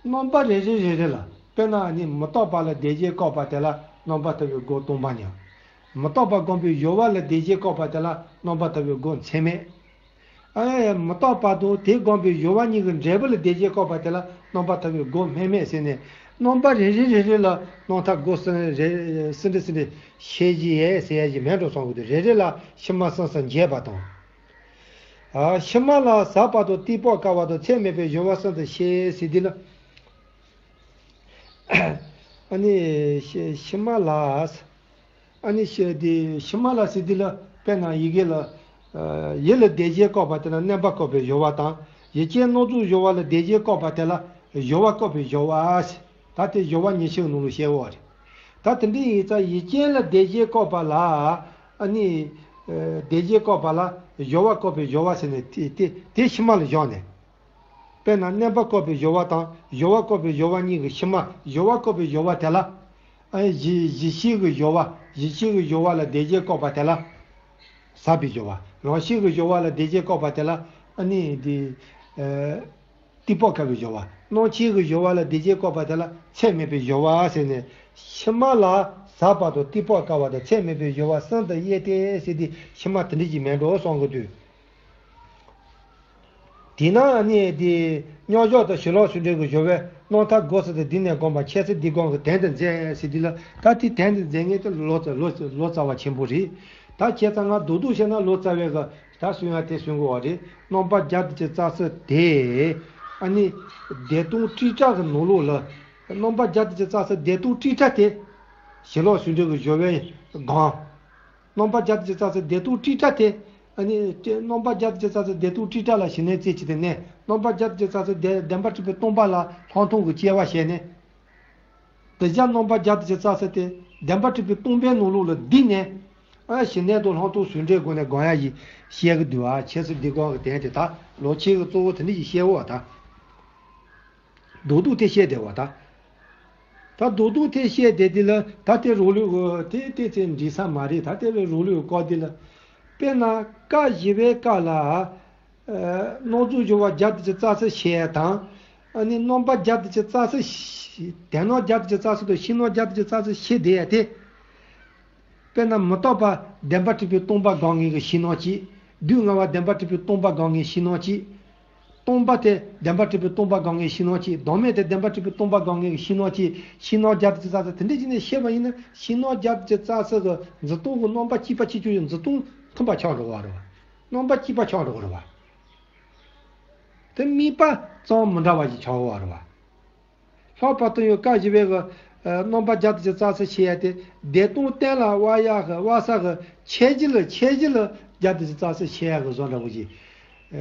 རྣམ་པ་རེ་རེ་རེ་རེ་ལ། དཔེར་ན་ནི་མི་རྟག་པ་ལ་དེ་བཞིན་བཀག་པ་དེ་ལ་རྣམ་པར་ཐར་པའི་སྒོ་སྟོང་པ་ཉིད། མི་རྟག་པ་སྒོམ་པའི་སྦྱོར་བ་ལ་དེ་བཞིན་བཀག་པ་དེ་ལ་རྣམ་པར་ཐར་པའི་སྒོ་མཚན་མེད། ཨ། མི་རྟག་པ་དང་དེ་སྒོམ་པའི་སྦྱོར་བ་གཉིས་ཀྱི་འབྲས་བུ་ལ་དེ་བཞིན་བཀག་པ་དེ་ལ་རྣམ་པར་ཐར་པའི་སྒོ་སྨོས་མེད་ཟེར་ནས། རྣམ་པ་རེ་རེ་རེ་རེ་ལ་རྣམ་ཐར་སྒོ་གསུམ་རེ་གསུམ་འདྲ་གསུམ་འདྲ་བཤད་ཀྱི་ཡོད་ཟེར་ཡ་ཞིག་མེད་འགྲོ་བསམ་གྱི་འདུག་རེ་རེ་ལ་ཕྱི་མ་གསུམ་གསུམ་འབྱེད་པ་དང་། ཨ། ཕྱི་མ་ལ་ཟད་པ་དང་སྟེས་དཔག་དཀའ་བ་དང་ཚད་མེད་པའི་སྦྱོར་བ་གསུམ་དུ་བཤད་ཟེར་དུས་ལ། ཨ་ནི་ཕྱི་ཕྱི་མ་ལ། ཨ་ནི་ཕྱི་དེ་ཕྱི་མ་ལ་ཟེར་དུས་ལ་དཔེར་ན་ཡི་གེ་ལ། ཡུལ་ལ་ལྡན་ཞེས་བཀོད་པ་དེ་ལ་རྣམ་པ་བཀོད་པའི་སྦྱོར་བ་དང་། ཡུལ་ཅན་སྣང་ཚུལ་སྦྱོར་བ་ལ་ལྡན་ཞེས་བཀོད་པ་དེ་ལ་སྦྱོར་བ་བཀོད་པའི་སྦྱོར་བ་ཟེར། ད་དེ་སྦྱོར་བ་ཉི་ཤུ་ནང་ལ་བཤད་ཡོད་རེད། ད་དེ་འདྲ་ཡིན་ཙང་ཡུལ་ཅན་ལ་ལྡན་ཞེས་བཀོད་པ་ལ། ཨ་ནི། ལྡན་ཞེས་བཀོད་པ་ལ་སྦྱོར་བ་བཀོད་པའི་སྦྱོར་བ་ཟེར་ནས་དེ་དེ་དེ་ཕྱི་མ་ལ་བཞག་ནས། དཔེར་ན་རྣམ་པ་བཀོད་པའི་སྦྱོར་བ་དང་སྦྱོར་བ་བཀོད་པའི་སྦྱོར་བ་གཉིས་ཀྱི་ཕྱི་མ་སྦྱོར་བ་བཀོད་པའི་སྦྱོར་བ་དེ་ལ། ཨ་གཞི་གཞི་ཤེས་ཀྱི་སྦྱོར་བ། གཞི་ཤེས་ཀྱི་སྦྱོར་བ་ལ་ལྡན་ཞེས་བཀོད་པ་དེ་ལ། ཟབ་པའི་སྦྱོར་བ། རང་ཤེས་ཀྱི་སྦྱོར་བ་ལ་ལྡན་ཞེས་བཀོད་པ་དེ་ལ། ཨ་ནི་འདི། ཨ་རྟིང་པ་བཀལ་བའི་སྦྱོར་བ། སྣང་མཆེད་ཀྱི་སྦྱོར་བ་ལ་ལྡན་ཞེས་བཀོད་པ་དེ་ལ་ཚད་མེད་པའི་སྦྱོར་བ་ཟེར་ནས། ཕྱི་མ་ལ་ཟབ་པ་དང་རྟིང་པ་བཀལ་བ་དང་ཚད་མེད་པའི་སྦྱོར་བ་གསུམ་དུ་དབྱེ་སྟེ་ཟེར་ཏེ་ཕྱི་མ་དེ་འདྲ་ཞིག་མེད་འགྲོ་གསུང་གི་འདུག་དེས་ན་ཨ་ནི་དེ་རྙོག་འཇོག་དང་ཞི་ལྷག་ཟུང་འབྲེལ་གྱི་སྦྱོར་བས་རྣམ་ཐར་དགོངས་གསལ་དུ་བསྡུས་ནས་དགོངས་པ་འཆད་ཚུལ་འདི་སྒང་གི་དོན་དུ་མཛད་ཟེར་དུས་ལ། ད་དེ་དོན་དུ་མཛད་མཁན་དེ་ལོ་ཙཱ་ལོ་ལོ་ཙཱ་བ་ཆེན་པོ་རེད། ད་བྱས་ཙང་ང་མདོར་བསྡུས་བཤད་ན་ལོ་ཙཱ་བས་གི་ད་གསུང་ཡ་དེ་གསུང་གི་ཡོད་རེད། རྣམ་པ་བརྒྱད་དང་བཅུ་རྩ་གསུམ་དེ་ཨ་ནི་བདེན་སྟོང་ཊཱིཀ་ཊ་གི་ནང་ལོགས་ལ། རྣམ་པ་བརྒྱད་དང་བཅུ་རྩ་གསུམ་བདེན་སྟོང་ཊཱིཀ་ཊ་དེ་ཞི་ལྷག་ཟུང་འབྲེལ་གྱི་སྦྱོར་བས་དགོངས། རྣམ་པ་བརྒྱད་དང་བཅུ་རྩ་གསུམ་བདེན་སྟོང་ཊཱིཀ་ཊ་དེ། ཨ་ནི། རྣམ་པ་བརྒྱད་དང་བཅུ་རྩ་གསུམ་བདེན་སྟོང་ཊཱིཀ་ཊ་ལ་ཞི་གནས་རྩེ་གཅིག་ཏུ་གནས། རྣམ་པ་བརྒྱད་དང་བཅུ་རྩ་གསུམ་བདེན་བདེན་པར་གྲུབ་པའི་སྟོང་པ་ལ་ལྷག་མཐོང་གི་སྐྱེ་བ་བྱས་ནས། དེ་བཞག་རྣམ་པ་བརྒྱད་དང་བཅུ་རྩ་གསུམ་དེ་བདེན་པར་གྲུབ་པའི་སྟོང་པའི་ནང་ལོགས་ལ་བསྡུས་ནས། ཨ་ཞི་གནས་དང་ལྷག་མཐོང་ཟུང་འབྲེལ་སྒོ་ནས་དགོངས་ཡ་ཞིག་བཤད་ཀྱི་འདུག་ཨ་འཆད་ཚུལ་འདི་སྒང་གི་དོན་དེ་ད་ལོ་ཆེན་གྱི་གཙོ་བོ་དེ་འདྲ་ཞིག་བཤད་འོ་ད། མདོར་བསྡུས་དེ་བཤད་བསྡད་པ་ད། ད་མདོར་བསྡུས་དེ་བཤད་བསྡད་དེ་ལ་ད་དེ་རང་ལུགས་དེ་དེ་ཚེ་འགྲིག་ས་མ་རེད། ད་དེ་རང་ལུགས་བཀག་དེ་ལ། དཔེར་ན་བཀའ་བཞི་པའི་བཀའ་ལ། ཨ་སྣང་ཚུལ་སྦྱོར་བ་བརྒྱད་དང་བཅུ་རྩ་གསུམ་བཤད་ཡ་དང་། ཨ་ནི་རྣམ་པ་བརྒྱད་དང་བཅུ་རྩ་གསུམ། དོན་སྣང་བརྒྱད་དང་བཅུ་རྩ་གསུམ་དང་ཕྱི་ནང་བརྒྱད་དང་བཅུ་རྩ་གསུམ་བཤད་བསྡད་ཡ་དེ། དཔེར་ན་མི་རྟག་པ་བདེན་པར་གྲུབ་པའི་སྟོང་པ་དགོངས་མཁན་གྱི་ཕྱི་ནང་གཅིག་སྡུག་བསྔལ་བ་བདེན་པར་གྲུབ་པའི་སྟོང་པ་དགོངས་མཁན་ཕྱི་ནང་གཅིག་སྟོང་པ་དེ་བདེན་པར་གྲུབ་པའི་སྟོང་པ་དགོངས་མཁན་ཕྱི་ནང་གཅིག་བདག་མེད་དེ་བདེན་པར་གྲུབ་པའི་སྟོང་པ་དགོངས་མཁན་གྱི་ཕྱི་ནང་གཅིག་ཕྱི་ནང་བརྒྱད་དང་བཅུ་རྩ་གསུམ་དེ་འདྲ་བྱས་ནས་བཤད་པ་ཡིན་ན། ཕྱི་ནང་བརྒྱད་དང་བཅུ་རྩ་གསུམ་གྱི་འཛིན་སྟངས་ཀྱི་རྣམ་པ་གཅིག་པ་གཅིག་གྱུར་གྱི་འཛིན་སྟངས་མཐུན་པ་ཆགས་འགྲོ་བ་རེད་བ། རྣམ་པ་གཅིག་པ་ཆགས་འགྲོ་གི་རེད་བ། དེ་དམིགས་པ་ཙམ་མི་འདྲ་བ་ཞིག་ཆགས་འགྲོ་བ་རེད་བ། ལྷག་པར་དུ་ཡང་བཀའ་བཞི་པའི་གི་ཨ་རྣམ་པ་བརྒྱད་དང་བཅུ་རྩ་གསུམ་བཤད་ཡ་དེ་བདེན་སྟོང་གཏན་ལ་དབབ་ཡ་གི་དབབ་ས་གི་ཁྱད་གཞི་ལ། ཁྱད་གཞི་ལ་བརྒྱད་དང་བཅུ་རྩ་གསུམ་བཤད་ཡ་གི་བཟོ་འདྲ་བོ་ཞིག་ཨ་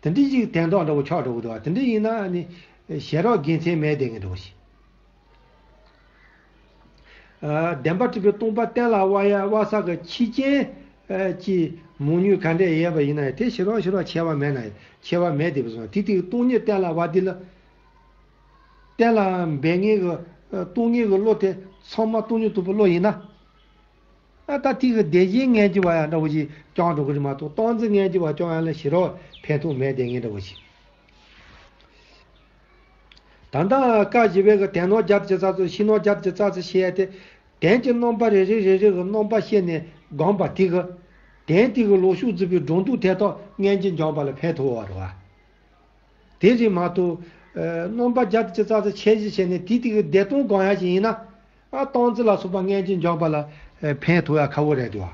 དེ་འདྲའི་ཞིག་དོན་དག་འདྲ་བོ་ཆགས་འགྲོ་གི་འདུག་བ། དེ་འདྲ་ཡིན་ན་ཨ་ནི་ཞེ་དྲག་དགེ་མཚན་མེད་བསྡད་མཁན་འདྲ་བོ་ཞིག་ཨ་བདེན་པར་གྲུབ་པའི་སྟོང་པ་གཏན་ལ་དབབ་ཡ་དབབ་ས་གི་ཁྱད་རྐྱེན་ཨ་གྱི་མང་ཉུང་ག་འདྲ་ཡོད་པ་ཡིན་ན་ཡང་དེ་ཞེ་དྲག་ཞེ་དྲག་ཁྱད་པར་མེད་ན། ཁྱད་པར་མེད་བསྡད་པ་སོང་། དེ་དེ་གི་སྟོང་ཉིད་གཏན་ལ་དབབ་དུས་ལ། གཏན་ལ་འབེབས་མཁན་གྱི་ཨ་སྟོང་ཉིད་ཀྱི་བློ་དེ་ཚང་མ་སྟོང་ཉིད་རྟོགས་པའི་བློ་ཡིན་ན། ཨ་ད་དེ་གི་བདེན་བཞིའི་ངེས་འབྱུང་བ་ཡང་འདྲ་བོ་ཞིག་བསྐྱང་འགྲོ་གི་རེད་མ་གཏོགས། སྟོང་འཛིན་ངེས་འབྱུང་བ་བསྐྱང་ཡ་ལ་ཞེ་དྲག་ཕན་ཐོགས་མེད་བསྡད་མཁན་འདྲ་བོ་ཞིག་ད་ལྟ་བཀའ་བཞི་པའི་གི་དོན་སྣང་བརྒྱད་དང་བཅུ་རྩ་གསུམ། ཕྱི་ནང་བརྒྱད་དང་བཅུ་རྩ་གསུམ་བཤད་ཡ་དེ། དོན་གྱི་རྣམ་པ་རེ་རེ་རེ་རེ་གི་རྣམ་པ་བཤད་ནས་དགོངས་པ་དེ་གི། དོན་དེ་གི་ལོག་ཕྱོགས་རྫོགས་པའི་སྒྲོ་འདོགས་དེ་དག་ངེས་འབྱུང་འཇོམས་པ་ལ་ཕན་ཐོགས་པ་རེད་བ། དེ་རེད་མ་གཏོགས། ཨ་རྣམ་པ་བརྒྱད་དང་བཅུ་རྩ་གསུམ་ཁྱད་གཞི་བྱས་ནས་དེ་དེ་གི་བདེན་སྟོང་དགོངས་ཡ་ཞིག་ཡིན་ན། ཨ་སྟོང་འཛིན་ལ་སོགས་པ་ངེས་འབྱུང་འཇོམས་པ་ལ་ཨ་ཕན་ཐོགས་ཡ་ཁག་པོ་རེད་འདུག་བ།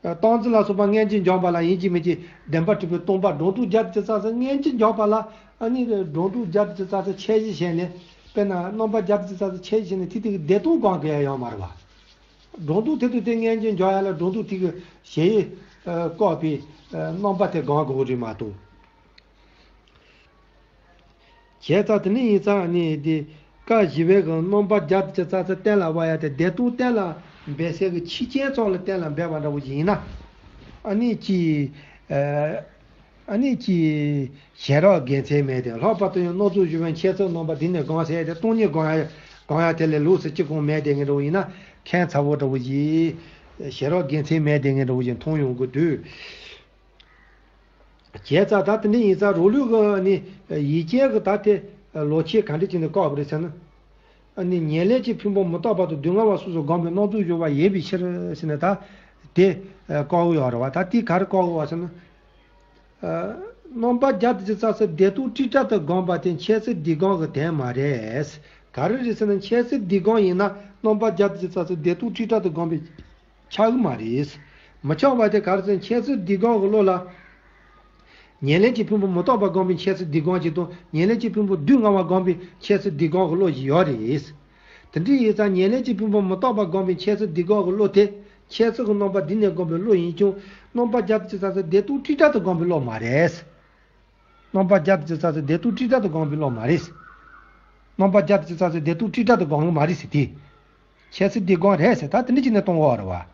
ཨ་སྟོང་འཛིན་ལ་སོགས་པ་ངེས་འབྱུང་འཇོམས་པ་ལ་ཡིན་གཅིག་མིན་གཅིག་བདེན་པར་གྲུབ་པའི་སྟོང་པ་སྒྲོ་འདོགས་བརྒྱད་དང་བཅུ་རྩ་གསུམ་ངེས་འབྱུང་འཇོམས་པ་ལ། ཨ་ནི་སྒྲོ་འདོགས་བརྒྱད་དང་བཅུ་རྩ་གསུམ་ཁྱད་གཞི་བྱས་ནས། དཔེར་ན་རྣམ་པ་བརྒྱད་དང་བཅུ་རྩ་གསུམ་ཁྱད་གཞི་བྱས་ནས་དེ་དེ་གི་བདེན་སྟོང་དགོངས་དགོས་ཡ་ཡོད་མ་རེད་བ། སྒྲོ་འདོགས་དེ་དང་དེ་ངེས་འབྱུང་འཇོག་ཡ་ལ་སྒྲོ་འདོགས་དེ་གི་གཞལ་ཡས་ཨ་བཀོད་པའི་ཨ་རྣམ་པ་དེ་དགོངས་དགོས་རེད་མ་གཏོགས། བྱས་ཙང་དེ་ནི་ཡིན་ཙང་ནི་དེ་བཀའ་བཞི་པའི་གི་རྣམ་པ་བརྒྱད་དང་བཅུ་རྩ་གསུམ་གཏན་ལ་དབབ་ཡ་དེ་བདེན་སྟོང་གཏན་ལ་འབེབས་སའི་གི་ཆོས་ཅན་ཙམ་ལ་གཏན་ལ་འབེབས་པ་འདྲ་བོ་ཞིག་ཡིན་ན། ཨ་ནི་ཅི། ཨ་ཨ་ནི་ཅི། ཞེ་དྲག་དགེ་མཚན་མེད་དེ། ལྷག་པར་དུ་ཡང་སྣང་ཚུལ་བཞི་པའི་འཆད་ཚུལ་རྣམ་པ་འདི་ནས་དགོངས་ཟེར་ཏེ་སྟོང་ཉིད་དགོངས་ཡ་དགོངས་ཡ་དེ་ལས་ལོགས་སུ་ཅི་གང་མེད་དེ་ངེས་འདྲ་བོ་ཡིན་ན་ཁྱད་མཚར་བོ་འདྲ་བོ་ཞིག་ཞེ་དྲག་དགེ་མཚན་མེད་དེ་ངེས་འདྲ་བོ་ཞིག་མཐོང་ཡོང་གི་འདུག་བྱས་ཙང་ད་དེ་འདྲ་ཡིན་ཙང་རང་ལུགས་ཀྱི་ནི་ཡུལ་ཅན་གྱི་ད་དེ་ལོག་ཆོས་ག་འདྲ་བྱས་ནས་བཀག་པ་རེད་ཟེར་ན། ཨ་ནི་ཉེར་ལེན་གྱི་ཕུང་པོ་མི་རྟག་པ་དང་སྡུག་བསྔལ་བ་སོ་སོར་བསྒོམས་པའི་སྣང་ཚུལ་སྦྱོར་བ་ཡོད་པའི་ཕྱིར་ཟེར་ནས་ད་དེ་བཀག་ཡོད་རེད་བ། ད་དེ་ག་རེ་བཀག་ཡོད་བ་ཟེར་ན། ཨ་རྣམ་པ་བརྒྱད་དང་བཅུ་རྩ་གསུམ་བདེན་སྟོང་ཊཱིཀ་ཊ་དུ་བསྒོམས་པ་དེ་འཆད་ཚུལ་འདི་སྒང་གི་དོན་མ་རེད། ག་རེ་རེད་ཟེར་ན་འཆད་ཚུལ་འདི་སྒང་ཡིན་ན་རྣམ་པ་བརྒྱད་དང་བཅུ་རྩ་གསུམ་བདེན་སྟོང་ཊཱིཀ་ཊ་དུ་བསྒོམས་པའི་ཆགས་ཀྱི་མ་རེད། མི་ཆགས་པ་དེ་ག་རེ་ཟེར་ན་འཆད་ཚུལ་འདི་སྒང་གི་བློ་ལ། ཉེར་ལེན་གྱི་ཕུང་པོ་མི་རྟག་པ་བསྒོམས་པའི་འཆད་ཚུལ་འདི་སྒང་ཅིག་དང་ཉེར་ལེན་གྱི་ཕུང་པོ་སྡུག་བསྔལ་བ་བསྒོམས་པའི་འཆད་ཚུལ་འདི་སྒང་གི་བློ་ཞིག་ཡོད་རེད། དེ་འདྲ་ཡིན་ཙང་ཉེར་ལེན་གྱི་ཕུང་པོ་མི་རྟག་པ་བསྒོམས་པའི་འཆད་ཚུལ་འདི་སྒང་གི་བློ་དེ། ཁྱད་གསོད་ཀྱི་རྣམ་པ་འདི་ནས་བསྒོམས་པའི་བློ་ཡིན་ཀྱང་རྣམ་པ་སྦྱར་ཏེ་ཅིག་ཙམ་ཟེར་བདེ་སྟོང་དྲིལ་བསྒྲགས་དུ་བསྒོམས་པའི་བློ་མ་རེད། རྣམ་པ་སྦྱར་ཏེ་ཅིག་ཙམ་ཟེར་བདེ་སྟོང་དྲིལ་བསྒྲགས་དུ་བསྒོམས་པའི་བློ་མ་རེད། རྣམ་པ་སྦྱར་ཏེ་ཅིག་ཙམ་ཟེར་བདེ་སྟོང་དྲིལ་བསྒྲགས་དུ་བསྒོམས་ཀྱི་མ་རེད་ཟེར་ཏེ། ཁྱད་གསོད་འདི་བསྒོམས་རེད་ཟེར། ད་དེ་འདྲ་བྱས་ནས་སྟོང་གི་ཡོད་རེད་བ།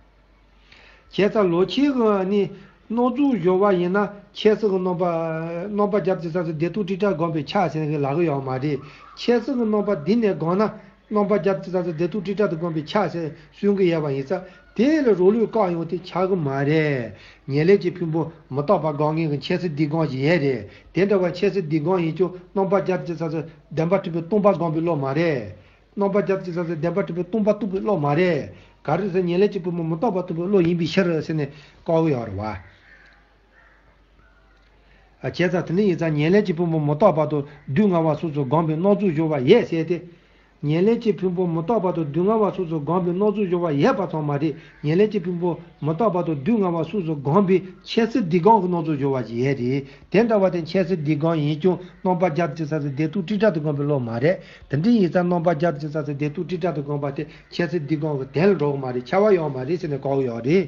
བྱས་ཙང་ལོག་ཁྱེད་ཀྱིས་ནི་སྣང་ཚུལ་སྦྱོར་བ་ཡིན་ན་ཁྱད་གསོད་ཀྱི་རྣམ་པ་རྣམ་པ་སྦྱར་ཏེ་ཅིག་ཙམ་ཟེར་བདེ་སྟོང་དྲིལ་བསྒྲགས་བསྒོམས་པས་ཁྱབ་ཟེར་གྱི་ལབ་ཀྱི་ཡོད་མ་རེད། ཁྱད་གསོད་ཀྱི་རྣམ་པ་འདི་ནས་བསྒོམས་ན་རྣམ་པ་སྦྱར་ཏེ་ཅིག་ཙམ་ཟེར་བདེ་སྟོང་དྲིལ་བསྒྲགས་དུ་བསྒོམས་པས་ཁྱབ་ཟེར་གསུང་གི་ཡོད་པ་ཡིན་ཙང་དེ་ལ་རང་ལུགས་བཀག་ཡོང་དེ་ཆགས་ཀྱི་མ་རེད། ཉེར་ལེན་གྱི་ཕུང་པོ་མི་རྟག་པ་བསྒོམ་མཁན་གྱི་ཁྱད་གསོད་འདི་བསྒོམ་བཞིན་ཡོད་རེད། དེ་འདྲ་བ་ཁྱད་གསོད་འདི་བསྒོམ་ཡིན་ཀྱང་རྣམ་པ་སྦྱར་ཏེ་ཅིག་ཙམ་ཟེར་བདེན་པ་གྲུབ་པའི་སྟོང་པ་བསྒོམས་པའི་བློ་མ་རེད། རྣམ་པ་སྦྱར་ཏེ་ཅིག་ཙམ་ཟེར་བདེན་པ་གྲུབ་པའི་སྟོང་པ་རྟོགས་པའི་བློ་མ་རེད། ག་རེ་ཟེར་ཉེར་ལེན་གྱི་ཕུང་པོ་མི་རྟག་པ་རྟོགས་པའི་བློ་ཡིན་པའི་ཕྱིར་ཟེར་ནས་བཀག་གི་ཡོད་རེད་བ། བྱས་ཙང་དེ་འདྲ་ཡིན་ཙང་ཉེར་ལེན་གྱི་ཕུང་པོ་མི་རྟག་པ་དང་སྡུག་བསྔལ་བ་སོགས་སུ་བསྒོམས་པའི་སྣང་ཚུལ་སྦྱོར་བ་ཡོད་ཟེར་ཏེ། ཉེར་ལེན་གྱི་ཕུང་པོ་མི་རྟག་པ་དང་སྡུག་བསྔལ་བ་སོགས་སུ་བསྒོམས་པའི་སྣང་ཚུལ་སྦྱོར་བ་ཡོད་པ་ཙམ་མ་རེད། ཉེར་ལེན་གྱི་ཕུང་པོ་མི་རྟག་པ་དང་སྡུག་བསྔལ་བ་སོགས་སུ་བསྒོམས་པའི་ཁྱད་གསོད་འདི་བསྒོམ་གྱི་སྣང་ཚུལ་སྦྱོར་བ་ཞིག་ཡོད་རེད། དེ་འདྲ་བ་དེ་ཁྱད་གསོད་འདི་བསྒོམ་ཡིན་ཀྱང་རྣམ་པ་སྦྱར་ཏེ་ཅིག་ཙམ་ཟེར་བདེ་སྟོང་དྲིལ་བསྒྲགས་དུ་བསྒོམས་པའི་བློ་མ་རེད། དེ་འདྲ་ཡིན་ཙང་རྣམ་པ་སྦྱར་ཏེ་ཅིག་ཙམ་ཟེར་བདེ་སྟོང་དྲིལ་བསྒྲགས་དུ་བསྒོམས་པ་དེ་ཁྱད་གསོད་འདི་བསྒོམ་གྱི་དོན་ལ་འགྲོ་གི་མ་རེད། ཁྱབ་པ་ཡོད་མ་རེད་ཟེར་ནས་བཀག་གི་ཡོད་རེད།